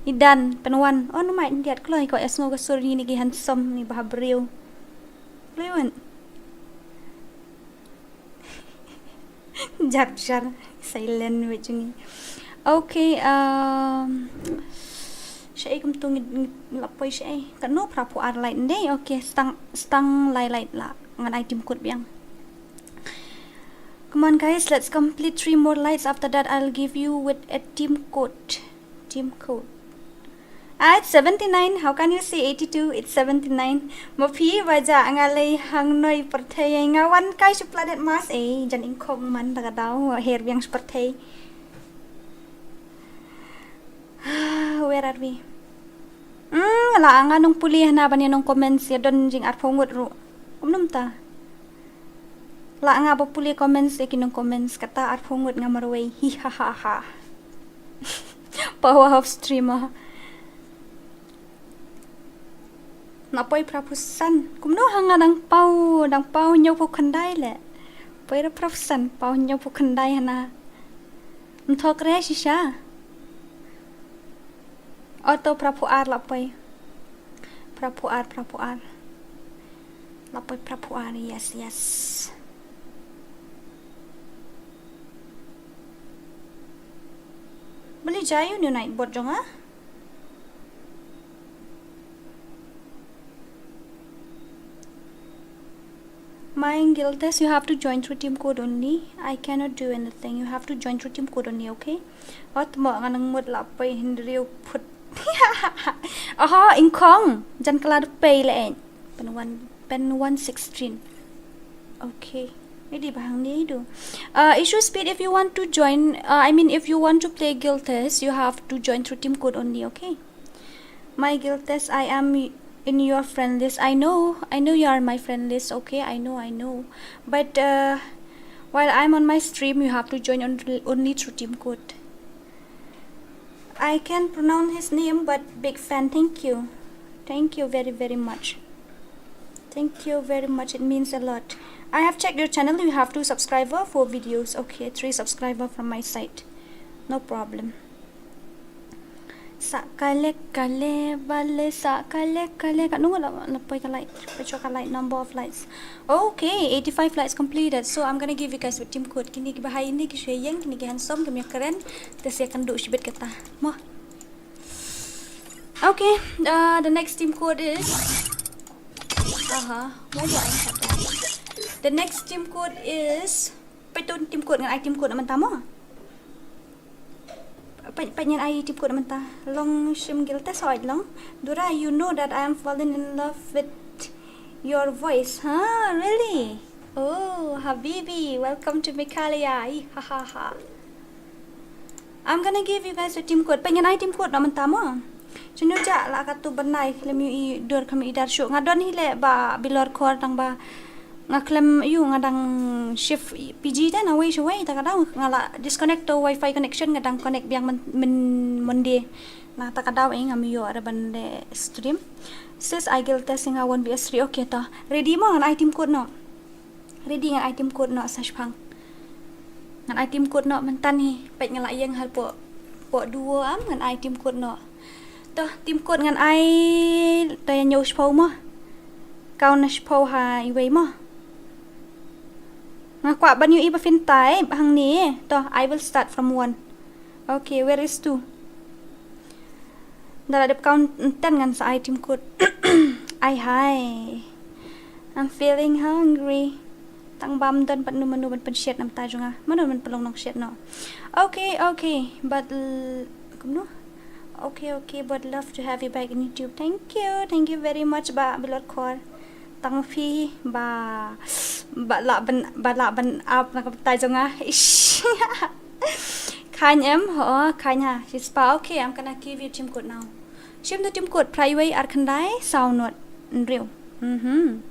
Idan Pynwan. On u mic hyndiat kloi ko esngo ka sur ni ki handsome ni bah briew. Kloi wan. Jar jar silent wei jong ngi. Okay, um, shaei kumtu ngi, ngi la poi shaei. Katno? Phra phew ar light ndei. Okay, stang, stang lai light la. Ngan ai team code biang. Come on guys, let's complete three more lights. After that, I'll give you with a team code. Team code. Ah, it's seventy-nine. How can you say eighty-two? It's seventy-nine. Ma phi ba jah nga lei hangnoi pyrthei, nga wan kai shu planet Mars. Eh, jan ingkhong man ta ka daw, her biang shu pyrthei. Where are we? Hmm, la nga nong pule hana ban ïa nong comments ïa don jing arphew ngut ruh. Kumno mynta? La nga ba pule comments ïa ki nong comments kata arphew ngut nga marwei. Hi ha ha ha. Power of streamer. Na poi phra phew san. Kumno ha nga dang paw, dang paw hynñiew phew khyndai le. Poi ra phra phew san, paw hynñiew phew khyndai hana. Mthok re shisha. Auto phra phew ar la poi. Phra phew ar, phra phew ar. La poi phra phew ar, yes, yes. Bali jayu ni night bot jong nga. My guild test, you have to join through team code only. I cannot do anything. You have to join through team code only, okay? Ot mo ngan ngut la poi hynriew phut. Aha, ingkhong. Jan kala de pei le en. Pen one, pen one sixteen. Okay. Ini bahang ni do. Uh, issue speed, if you want to join, uh, I mean, if you want to play guild test, you have to join through team code only, okay? My guild test, I am in your friend list. I know, I know you are my friend list. Okay, I know, I know. But uh, while I'm on my stream, you have to join on, only through team code. I can pronounce his name, but big fan. Thank you. Thank you very, very much. Thank you very much. It means a lot. I have checked your channel. You have two subscriber, four videos. Okay, three subscriber from my side. No problem. Sa kale kale bale, sa kale kale. Katno la, la poi ka light. Poi ka light, number of lights. Okay, eighty-five lights completed. So I'm gonna give you guys with team code. Kini ki bahai ni ki shwayeng, kini ki handsome, ki mya keren. Te sia kan du shibit kata. Mo. Okay, uh, the next team code is. Aha, why do I have to The next team code is, peit to team code, ngan ai team code na mynta mo. Peit, peit ngan ai team code na mynta. Long shim guild test hooid long. Dora, you know that I am falling in love with your voice, huh? Really? Oh, Habibi, welcome to Meghalaya. Ih, ha, ha, ha. I'm gonna give you guys a team code. Peit ngan ai team code na mynta mo. Shu nujak la katto ban ai, khlem ïohi dur, khlem ïohi dar shuh. Nga don hi leh Bah Bilor Khor, tang ba nga khlem ïoh, nga dang shift P G te na wei sha wei, ta ka daw nga la disconnect to wifi connection, nga dang connect biang myn, myn Monday. Na ta ka daw eh ngam ïoh ruh ban leh stream. Sis, ai guild test ïa nga one V S three. Okay to. Ready mo, ngan ai team code noh. Ready, ngan ai team code noh sa shipang. Ngan ai team code noh mynta hi. Peit nga la ïeng hapoh, poh duo am, ngan ai team code noh. To, team code ngan ai, to ïa ñiew shiphew mo. Kau na shiphew ha iwei mo. Nga kwah ban ïohi ba phin type hangne. To, I will start from one. Okay, where is two? Da la dep count ten ngan sa ai team code. Ai hai. I'm feeling hungry. Tang bam don pat nu manu ban pynshet namar ta jong nga. Manu ban pynlong nong shet noh. Okay, okay. But l-, kumno? Okay, okay, but love to have you back in YouTube. Thank you. Thank you very much, Bah Bilor Khor. Tang phi ba, ba lah ban, ba lah ban ap na ka bynta jong nga. Ish. Khan em, ho, khan ha. Shispah, okay, I'm gonna give you team code now. Shim the team code, phra wei ar khyndai saw nod hynriew. Mhm.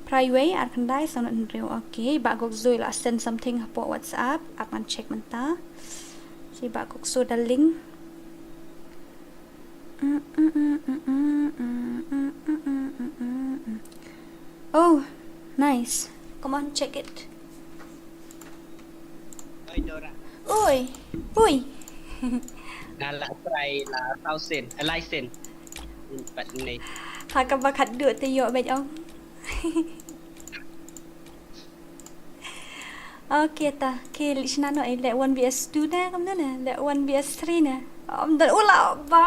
Phra wei ar khyndai saw nod hynriew. Okay, Bah Gokzo i la send something hapoh WhatsApp. Ap ngan check mynta. Shi Bah Gokzo da link. Oh, nice. Come on, check it. Oi, Dora. Oi, oi. Nga la try la thousand, a license. Pat ni. Ha kaba khatduh te ïoh bad ong. Okay ta, okay, leit shna noh, eh, leh one V S two ne, kumno ne, leh one V S three ne. Ym don, u la ba,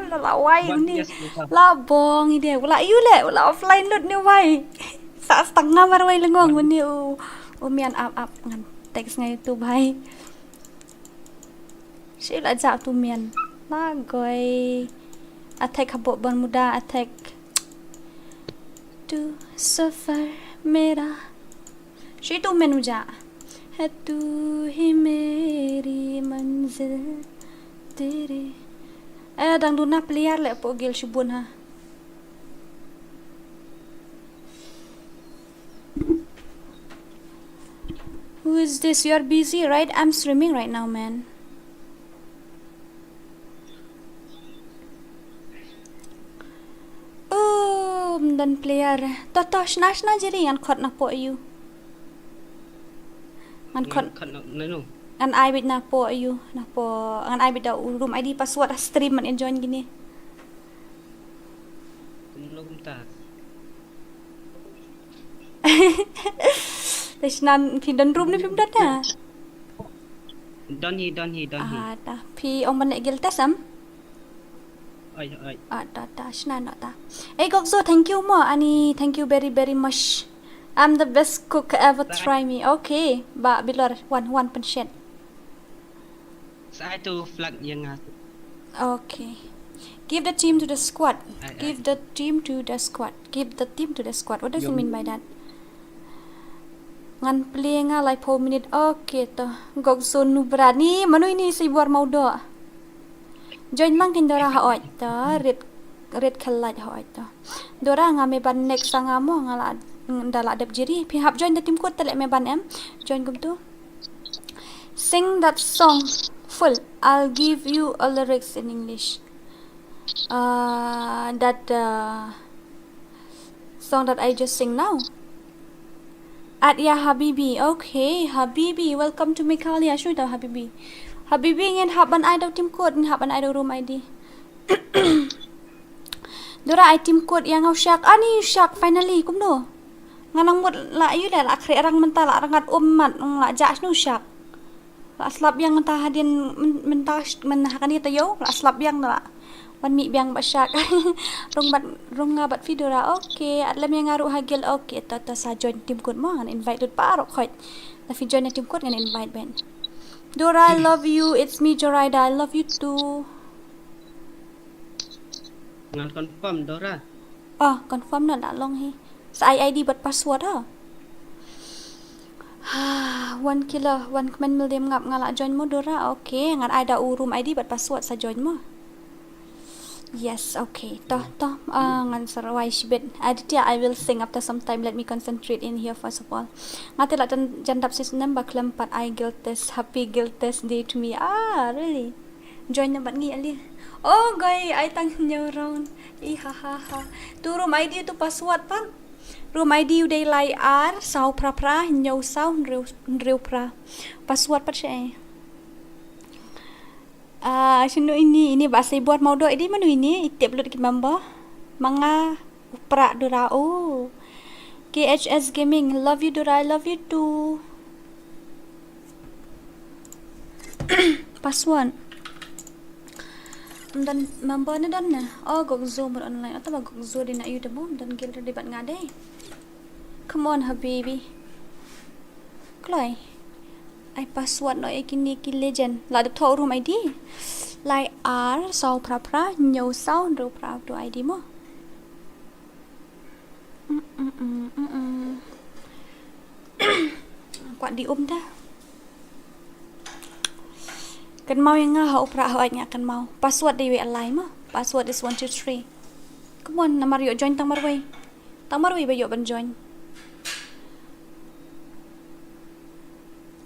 la, la wai ni. La bong i de, u la ïoh leh, u la offline lut ni wai. Sa stang nga marwei lengong ni u, u mian ap ap ngan text nga ïa tu bhai. Shi la jah tu mian. La goi. Attack hapoh Bermuda, attack. Tu safar mera. Shi tu mian u jah. Hai tu hi meri manzil tere. Eh, dang duna player leh hapoh guild shibun ha. Who is this? You are busy, right? I'm streaming right now, man. Oh, ym don player. To, to, shna, shna jiri ngan khot napoh ïa u. Ngan khot. Ngan khot na, na no. Ngan ai beit napoh ïa u, napoh, ngan ai beit da u room I D password ha stream ban ïa join kine. Kumno kumta? Te shna phi don room ne phim don ta? Don hi, don hi, don hi. Ah, ta. Phi ong ban leh guild test em? Oi, oi. Ah, ta, ta, shna noh ta. Eh, Gokzo, thank you mo. Ani, thank you very, very much. I'm the best cook ever, try me. Okay, Bah Bilor, wan, wan pynshet. Sa ai tu flag ïa nga. Okay. Give the team to the squad. Ai, ai. Give the team to the squad. Give the team to the squad. What does it mean by that? Ngan plie nga laiphew minit. Okay to. Gokzo Nubrani. Mano ini si buar mau do. Join lang kin Dora ha oi to. Rit, rit khelait ha oi to. Dora, nga me ban next sa nga mo, nga la, da la dep jiri. Phi hap join da team code te leh me ban em. Join kumtu. Sing that song full. I'll give you all lyrics in English. Uh, that, uh, song that I just sing now. At ya Habibi. Okay, Habibi, welcome to Meghalaya. Shu da Habibi. Habibi, ngin hap ban ai da team code, ngin hap ban ai da room I D. Dora, ai team code ïa nga u shak. Ani u shak, finally, kumno? Nga nang mut la ïoh leh, la khreh rang mynta, la rangat um mat, la jah shano u shak. La slap ïa nga mynta hadien myn-, mynta sh-, myn ha kane taïew, la slap ïa nga la. Wan mih biang ba shak. Rung bad, rung nga bad phi Dora. Okay, at lem ïa nga ruh ha guild. Okay, ta ta sa join team kut mo, ngan invite lut baroh khoit. La phi join na team kut ngan invite ben. Dora, I love you. It's me, Joraida. I love you too. Ngan confirm, Dora. Oh, confirm na la long hi. Sa ai ID bad password ha. One killer, one kmen mil dem ngap nga la join mo Dora. Okay, ngan ai da u room ID bad password sa join mo. Yes, okay. Toh, toh, ah, ngan sa rwai shibit. Aditya, I will sing after some time. Let me concentrate in here first of all. Nga te la jan, jan dap shisnem ba khlem pat ai guild test. Happy guild test day to me. Ah, really? Join na bad ngi ali. Oh, guy, ai tang hynñiew round. I ha ha ha. Tu room ID tu password pat. Room ID u dei lai ar, saw phra phra, hynñiew saw, hynriew, hynriew phra. Password pat sha ei. Ah, shano ini, ini ba sei buat mau do, ini mano ini, i tip lut ki member. Manga u pra Dora, oh. K H S Gaming, love you Dora, I love you too. Password. Ym don member ne don ne? Oh, Gokzo mut online. Ata ba Gokzo dei na ïu da mo, ym don guild ready bad nga dei. Come on, habibi. Kloi. Ai password noh ïa kine ki legend. La dep thoh room ID. Lai ar, saw phra phra, hynñiew saw, hynriew phra, tu ID mo. Mm, mm, mm, mm, mm. Kwah di um da. Kynmaw ïa nga ha u pra ha u ai nga kynmaw. Password dei wei alai mo. Password is one two three. Come on, namar ïoh join tang marwei. Tang marwei ba ïoh ban join.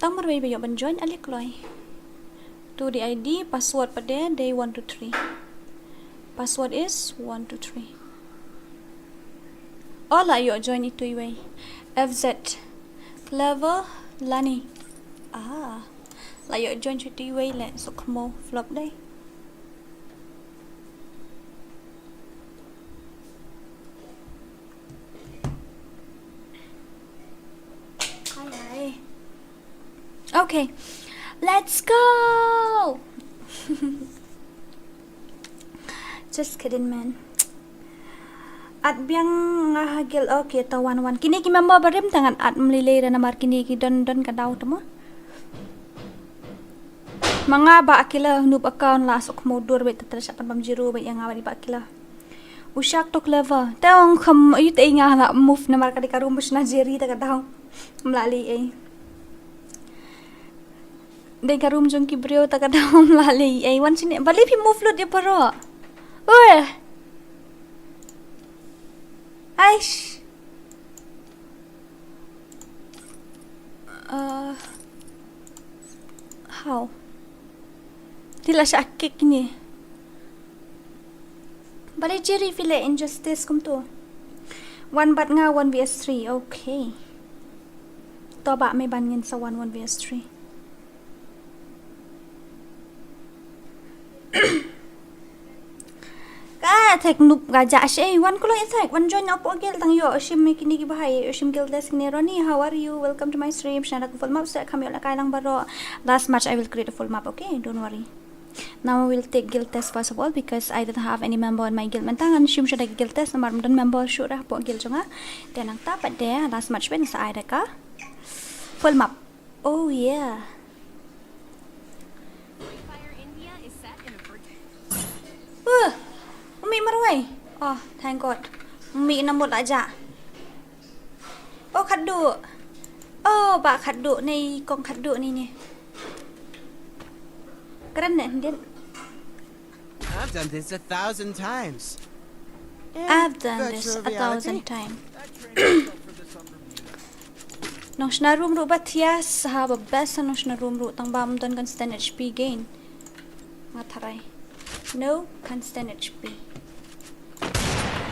Tang marwei ba ïoh ban join, ale kloi. Tu dei ID, password pat dei, dei one two three. Password is one two three. Oh, la ïoh join itu iwei. F Z. Clever, Lani. Ah. La ïoh join itu iwei le, so kmo flop dei. Hai, hai. Okay. Let's go. Just kidding, man. At biang nga ha guild, okay, ta wan wan. Kine ki member barim tang at mlilei ra namar kine ki don don ka daw tama. Ma nga ba akila noob account la sok mo dur bet tatra sha pan bam jiru bet ïa nga ba di ba akila. U shak to clever. Te ong kham yu te nga la move namar ka dei ka room ba shna jeri ta ka daw. Mla lei ei. Dei ka room jong ki briew ta ka daw mla lei ei. Wan shini ba lei phi move lut ïa paro. Oi. Aish. Uh, how? Ti la sha kick ni. Balei jeri phi leh injustice kumtu. Wan bad nga one v three, okay. To ba me ban ngin sa wan one v three. Ka thek nup ka ja she wan kulo i thek wan join up ogel tang yo shim me kini ki bahai yo shim gil des kini Ronnie, how are you? Welcome to my stream. Shana da ka full map se kam yo la kai lang baro. Last match I will create a full map, okay? Don't worry. Now we'll take guild test first of all because I don't have any member in my guild. Mentang an shim shada guild test namar mdon member shura po guild jonga. Tenang ta pat de last match ben sa ai da ka full map. Oh yeah. Uh, umi marwai. Oh, thank God. Umi namut aja. Oh, khaddu. Oh, ba khaddu ni, kong khaddu ni ni. Keren ne, din. I've done this a thousand times. I've done this a thousand times. Nong shna room ruh ba thias ha ba best nong shna room ruh tang ba mdon kan stand H P gain. Nga tharai. No kan stand H P.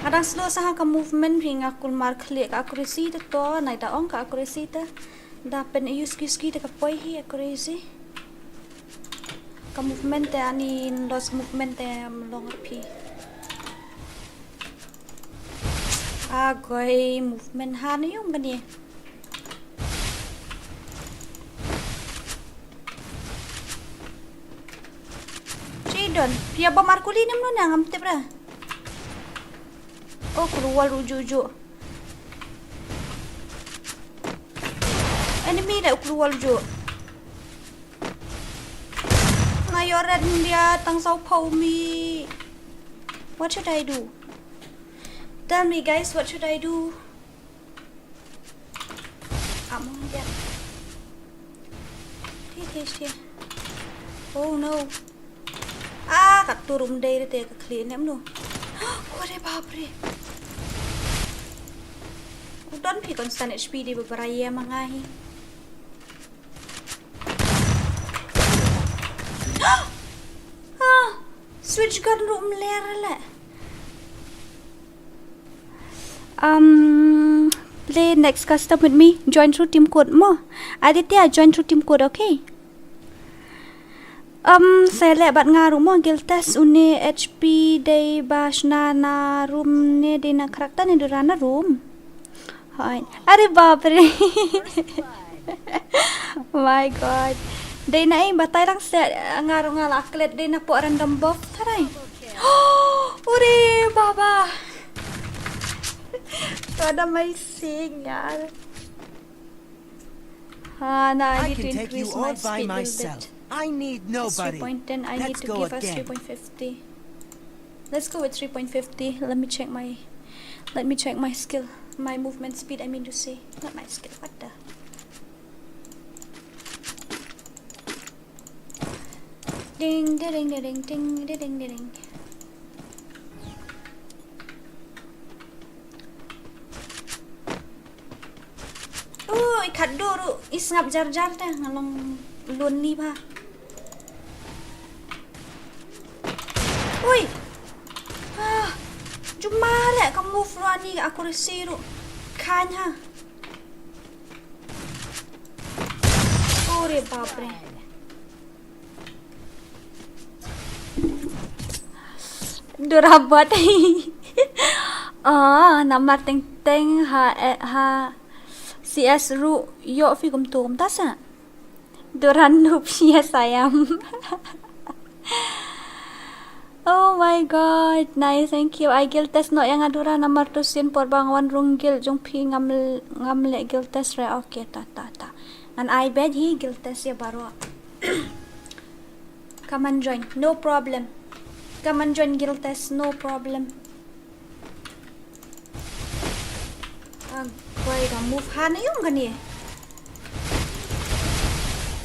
Nga dang slow sa ha ka movement ri nga kulmar khlieh ka accuracy te to nai da ong ka accuracy te. Da pen use ki ski te ka poi hi accuracy. Ka movement te ani lost movement te am long phi. Agoi movement ha ni yum kani. Chi Don, phi ïa bom ar kuli ne mano ne ngam tip re. Oh, u kru wall ruh juh juh. Enemy da u kru wall juh. Nga ïoh red India tang saw phaw mi. What should I do? Tell me guys, what should I do? Amo dia. Thie, thie, thie. Oh no. Ah, ka turum dei re te ka khlieh ne mano. Ore bapre. U don phi constant H P dei ba bra ïa ma nga hi. Ah, switch gun ruh mler le. Um, play next custom with me. Join through team code mo. Aditya, join through team code, okay? Um, sa leh bad nga ruh mo, Guild Test, une H P dei ba shna na room ne dei na character ne dei na room. Hoi. Are bapre. My God. Dei na ei batai lang se nga ruh nga la klet dei na po random buff tharai. Ore baba. To da mai sing yaar. Ah, na, I I need to can take you increase all my by speed a little myself. Bit. I need It's nobody. Three point ten. I need Let's to go give us again. Three point fifty. Let's go with three point fifty. Let me check my, let me check my skill, my movement speed. I mean to say, not my skill. What the? Ding, ding, ding, ding, ding, ding, ding, ding, ding. Ui, khatduh ruh i sngap jar jar te, nga long lonely bha. Ui. Ah, jumale ka move ruh ani, ka accuracy ruh. Khan ha. Ore bapre. Dura bot. Ah, namar teng teng ha, eh, ha C S ruh ïoh phi kumtu kumta sa. Dura noob, yes I am. Oh my God, nice, thank you. Ai guild test noh ïa nga Dura namar tu sien por ba nga wan rung guild jong phi ngam l-, ngam leh guild test re. Okay, ta ta ta. Ngan ai badge hi guild test ïa baroh. Come and join, no problem. Come and join guild test, no problem. Ah, koi ka move ha na ïung kane.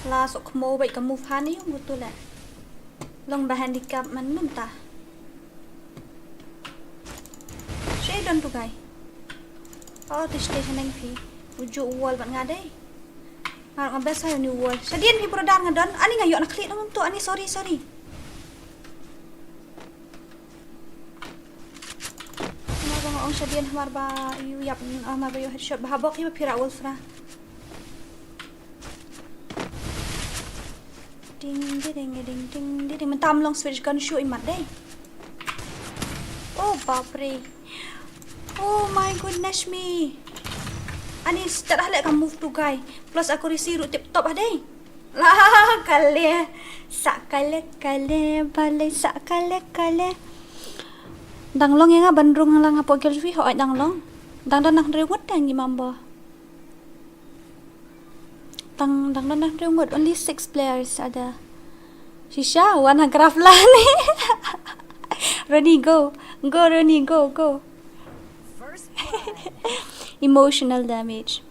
La sok mo bai ka move ha na ïung butu le. Long ba handicap man mynta. Shei don tu kai. Oh, tu stage nang phi. Uju wall ban nga dei. Ngar nga best ha ni wall. Shadian phi brother nga don. Ani nga ïoh na klik nang tu. Ani sorry, sorry. Mar ba nga ong shadian mar ba ïu ïap, ah, mar ba ïu headshot ba ha bok hi ba phi ra wall fra. Ding ding ding ding ding ding. Mynta ym long switch gun shuh i mat dei. Oh bapre. Oh my goodness me. Ani start ha leh ka move tu kai. Plus accuracy ruh tip top ha dei. La kale. Sa kale kale bale sa kale kale. Dang long ïa nga ban rung ha la nga pok gel jui ho dang long. Dang don nang reward dang i mambo. Dang, dang don nang reward, only six players ada. Shisha, wan ha graph lane. Ronnie, go. Go, Ronnie, go, go. Emotional damage.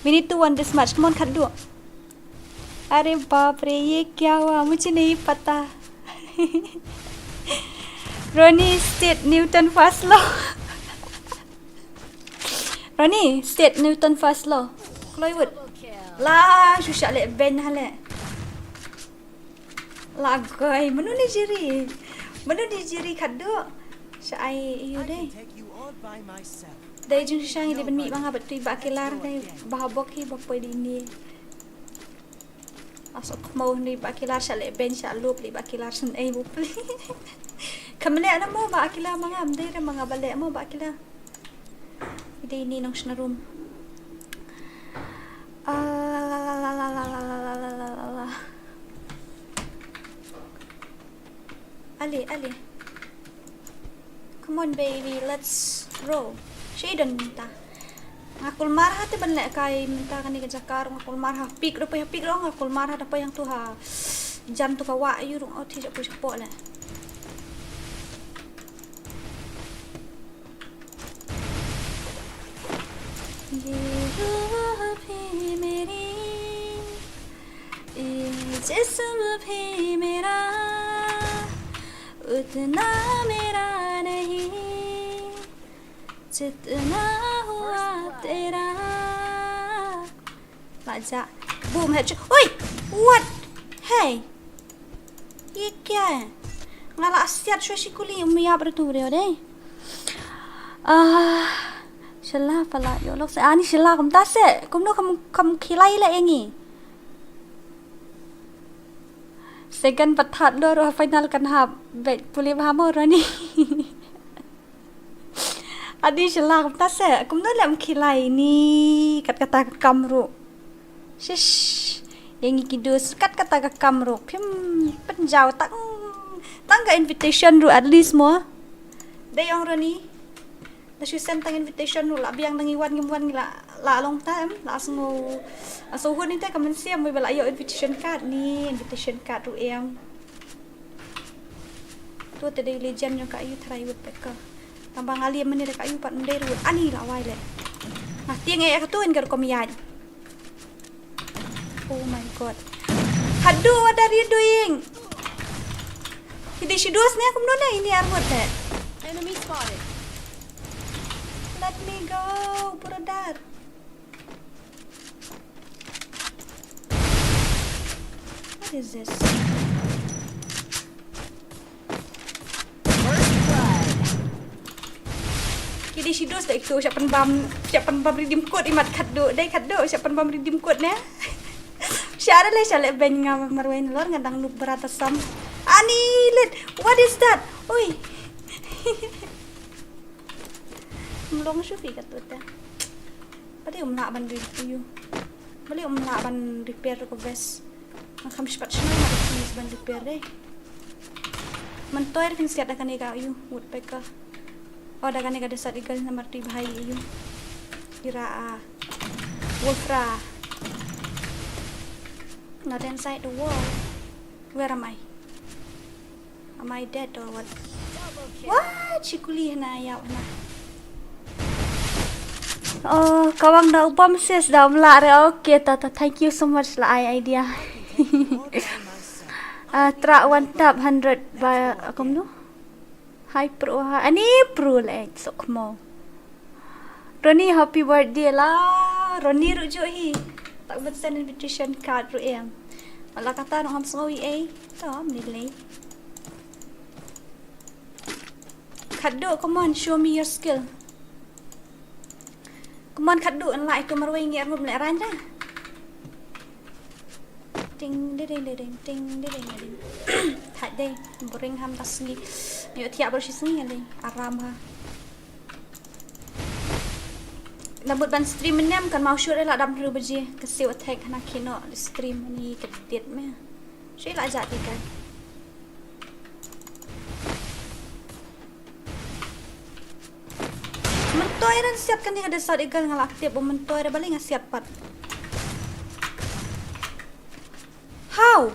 We need to win this match. Come on, Khaddu. अरे बाप रे, ये क्या हुआ? मुझे नहीं पता। Ronnie, state Newton first law. Ronnie, state Newton first law. Kloi wut. La, shu shah leh ben ha leh. La goi, mano ni jiri? Mano ni jiri Khaddu? Sha ai ïa u dei. Dei jingshang ïa dei ban mih ma nga bad tu i Bah Kilar dei. Bah Bok hi ba poi dei ni. Asok mo ni Bah Kilar sha leh ben sha lup li Bah Kilar shen ei bu pli. Kam leh na mo Bah Kilar ma nga, ym dei re ma nga ba leh mo Bah Kilar. Dei ni nong shna room. Ah, la, la, la. La, la, la, la, la, la, la, la, la, la. Ale, ale. Come on, baby, let's roll. Shaden mynta. Nga kulmar ha te ban leh kai mynta kane ka jaka ruh nga kulmar ha. Pik ruh poi ha pik ruh nga kulmar ha da poi hangtu ha. Jan tu ka wah ïu ruh ot hi jap poi shapoh leh. ये रूह भी मेरी, ये जिस्म भी मेरा, उतना मेरा नहीं, जितना हुआ तेरा। Lah ja. Boom headshot. Oi! What? Hey. Ye kya hai? Nga la siat shuwa shi kuli, um ïap ruh tu briew dei. Ah, shala pala ïoh lok se. Ani shala kumta se. Kumno kham, kham khilai la ïa ngi. Second pat third lo ruh ha final kan hap. Bad pule bha mo Ronnie. Ani shala kumta se, kumno leh ym khilai ni, kat kata ka kam ruh. Shish. Ïa ngi ki dus, kat kata ka kam ruh. Phim pynjaw tang, tang ka invitation ruh at least mo. Dei ong Ronnie. Da shu send tang invitation ruh la biang da ngi wan ngim wan ngi la, la long ta em, la sngew. Aso hun ni te ka mynsiem wei ba la ïoh invitation card ni, invitation card ruh em. Tu te dei legend jong ka ïu trai wut peka. Tang ba nga liam mane da ka ïu pat mdei ruh ani la wai le. Nga tieng eh ka tu in ka rukom ïaid. Oh my god. Khadduh, what are you doing? Ki dei shi dus ne kumno ne ini armut ne. Enemy spotted. Let me go, brother. What is this? First blood. Ki dei shi dus da ito, siap pynbam, siap pynbam redeem code imat Khadduh, dei Khadduh, siap pynbam redeem code ne. Siap ada le, siap le ben nga marwei nalor nga dang noob brat asam. Ani lit, what is that? Oi. Mlong shu phi ka tu te. Pati um lah ban review. Bali um lah ban repair ko vest. Nga kham spat shna ma da ban repair dei. Myntoi da phin siat da kane ka ïu woodpecker. Oh, da kane ka desert eagle namar tu bha ïa ïu. Ira a wolfra. Not inside the wall. Where am I? Am I dead or what? What? Shi kuli hna ïa hna. Oh, kawang da u bom sis da um lah re. Okay, ta ta, thank you so much la ai idea. Ah, tra one tap hundred ba, kumno? Hi pro ha. Ani pro le sok mo. Ronnie, happy birthday la. Ronnie ruh ju hi. Tak ban send invitation card ruh em. Wala kata ruh ngam sngew ei. To, mlei lei. Khadduh, come on, show me your skill. Come on, Khadduh, yn lah ito marwei ngi arngut mlei rain da. Ting, ding, ding, ding, ting, ding, ding, ding. Thait dei, boring ham ta sngi. Ïoh thiah baroh shi sngi dei. Aram ha. Labut ban stream mynne kan mau shoot la dam hynriew baje. Ka siew attack hana kino stream ni ka dit me. Shui la ja ti kai. Myntoi ran siat kane ka desert eagle nga la tip ba myntoi ra balei nga siat pat. How?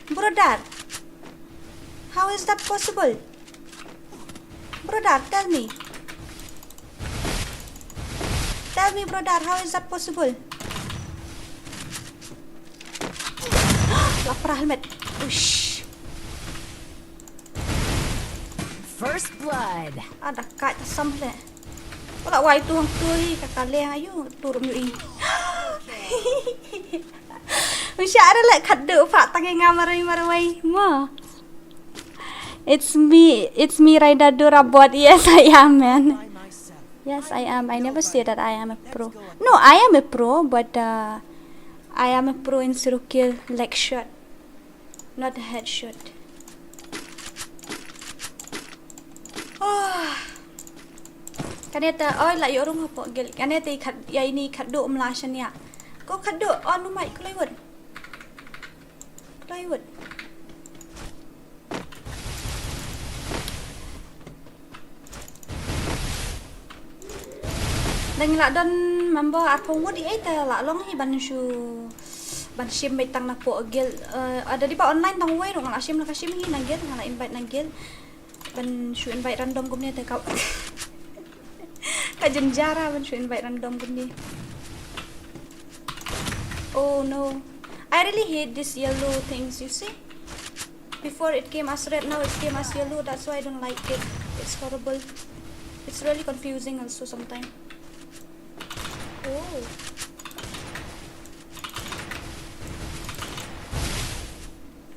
Brother. How is that possible? Brother, tell me. Tell me, brother, how is that possible? Lapar helmet. Ush. First blood. Ada kai ta sam le. Wala wai tu hang tu hi ka kale ayu tu rum yu i. Usha ada le Khadduh pha tangi nga marwei marwei mo. It's me, it's me, Raida Durabot. Yes, I am, man. Yes, I am. I never say that I am a pro. No, I am a pro, but uh, I am a pro in zero kill leg shot. Not a headshot. Oh. Kane te oi la ïoh rung hapoh guild. Kane te khat ïa ini Khadduh mla shania. Ko Khadduh on my plywood. Plywood. Ngi la don member arphew ngut, ïa ita la long hi ban shu, ban shim beit tang na poh guild. Eh, ada dei ba online tang wei ruh, nga la shim la ka shim hi na guild, nga la invite na guild. Ban shu invite random kumne te ka, ka jynjar ban shu invite random kumne. Oh no. I really hate this yellow things, you see? Before it came as red, now it came as yellow. That's why I don't like it. It's horrible. It's really confusing also sometimes. Oh.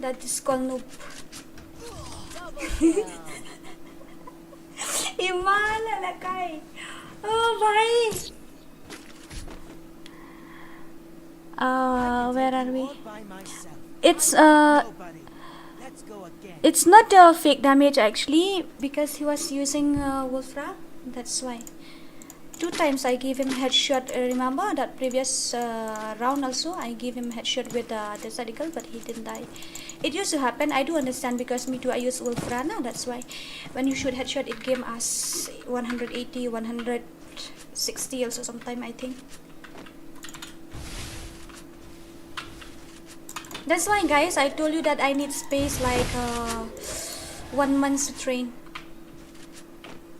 That is called noob. Iman ala kai. Oh, bhai. Uh, where are we? It's uh, it's not a fake damage actually, because he was using uh, Wolfra. That's why. Two times I gave him headshot. Uh, remember that previous uh, round also I gave him headshot with uh, the Desert Eagle, but he didn't die. It used to happen. I do understand because me too. I use Wolfra na. That's why when you shoot headshot, it gave us one hundred eighty, one hundred sixty also sometime, I think. That's why, guys, I told you that I need space like uh, one month to train.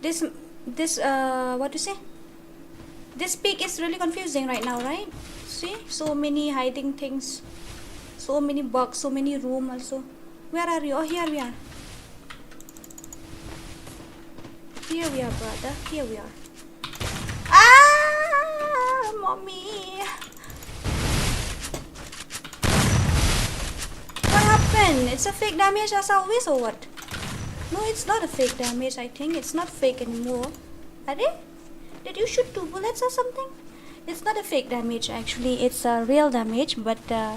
This, this, uh, what to say? This peak is really confusing right now, right? See, so many hiding things, so many bugs, so many room also. Where are you? Oh, here we are. Here we are, brother. Here we are. Ah, mommy. What happened? It's a fake damage as always, or what? No, it's not a fake damage, I think. It's not fake anymore. Are they? Did you shoot two bullets or something? It's not a fake damage, actually. It's a real damage, but uh,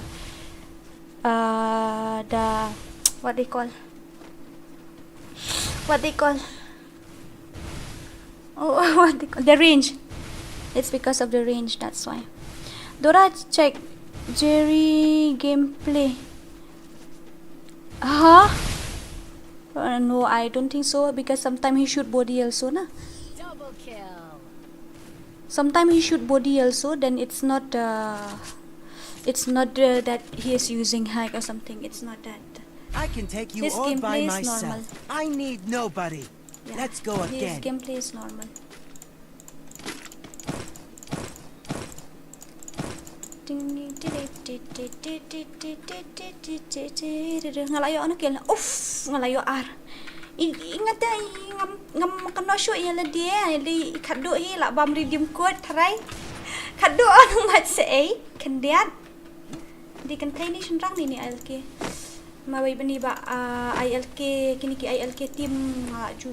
uh, the, what they call? What they call? Oh, what they call? The range. It's because of the range, that's why. Dora, check Jerry gameplay. Huh? Uh, no, I don't think so, because sometimes he shoot body also, na. Double kill. Sometimes he shoot body also, then it's not. Uh, it's not uh, that he is using hack or something. It's not that. I can take you all by myself. His gameplay is normal. I need nobody. Yeah. Let's go again. His gameplay is normal. Nga la ïoh na kill. Uff, nga la ïoh ar. I, i ngata i ngam, ngam kano shu i la die, i kado hi la bam redeem code tharai. Kado anu mat se ei, kendiat. Di kan thai ni shynrang ni ni I L K. Ma wei bani ba, ah, I L K, kini ki I L K team nga la ju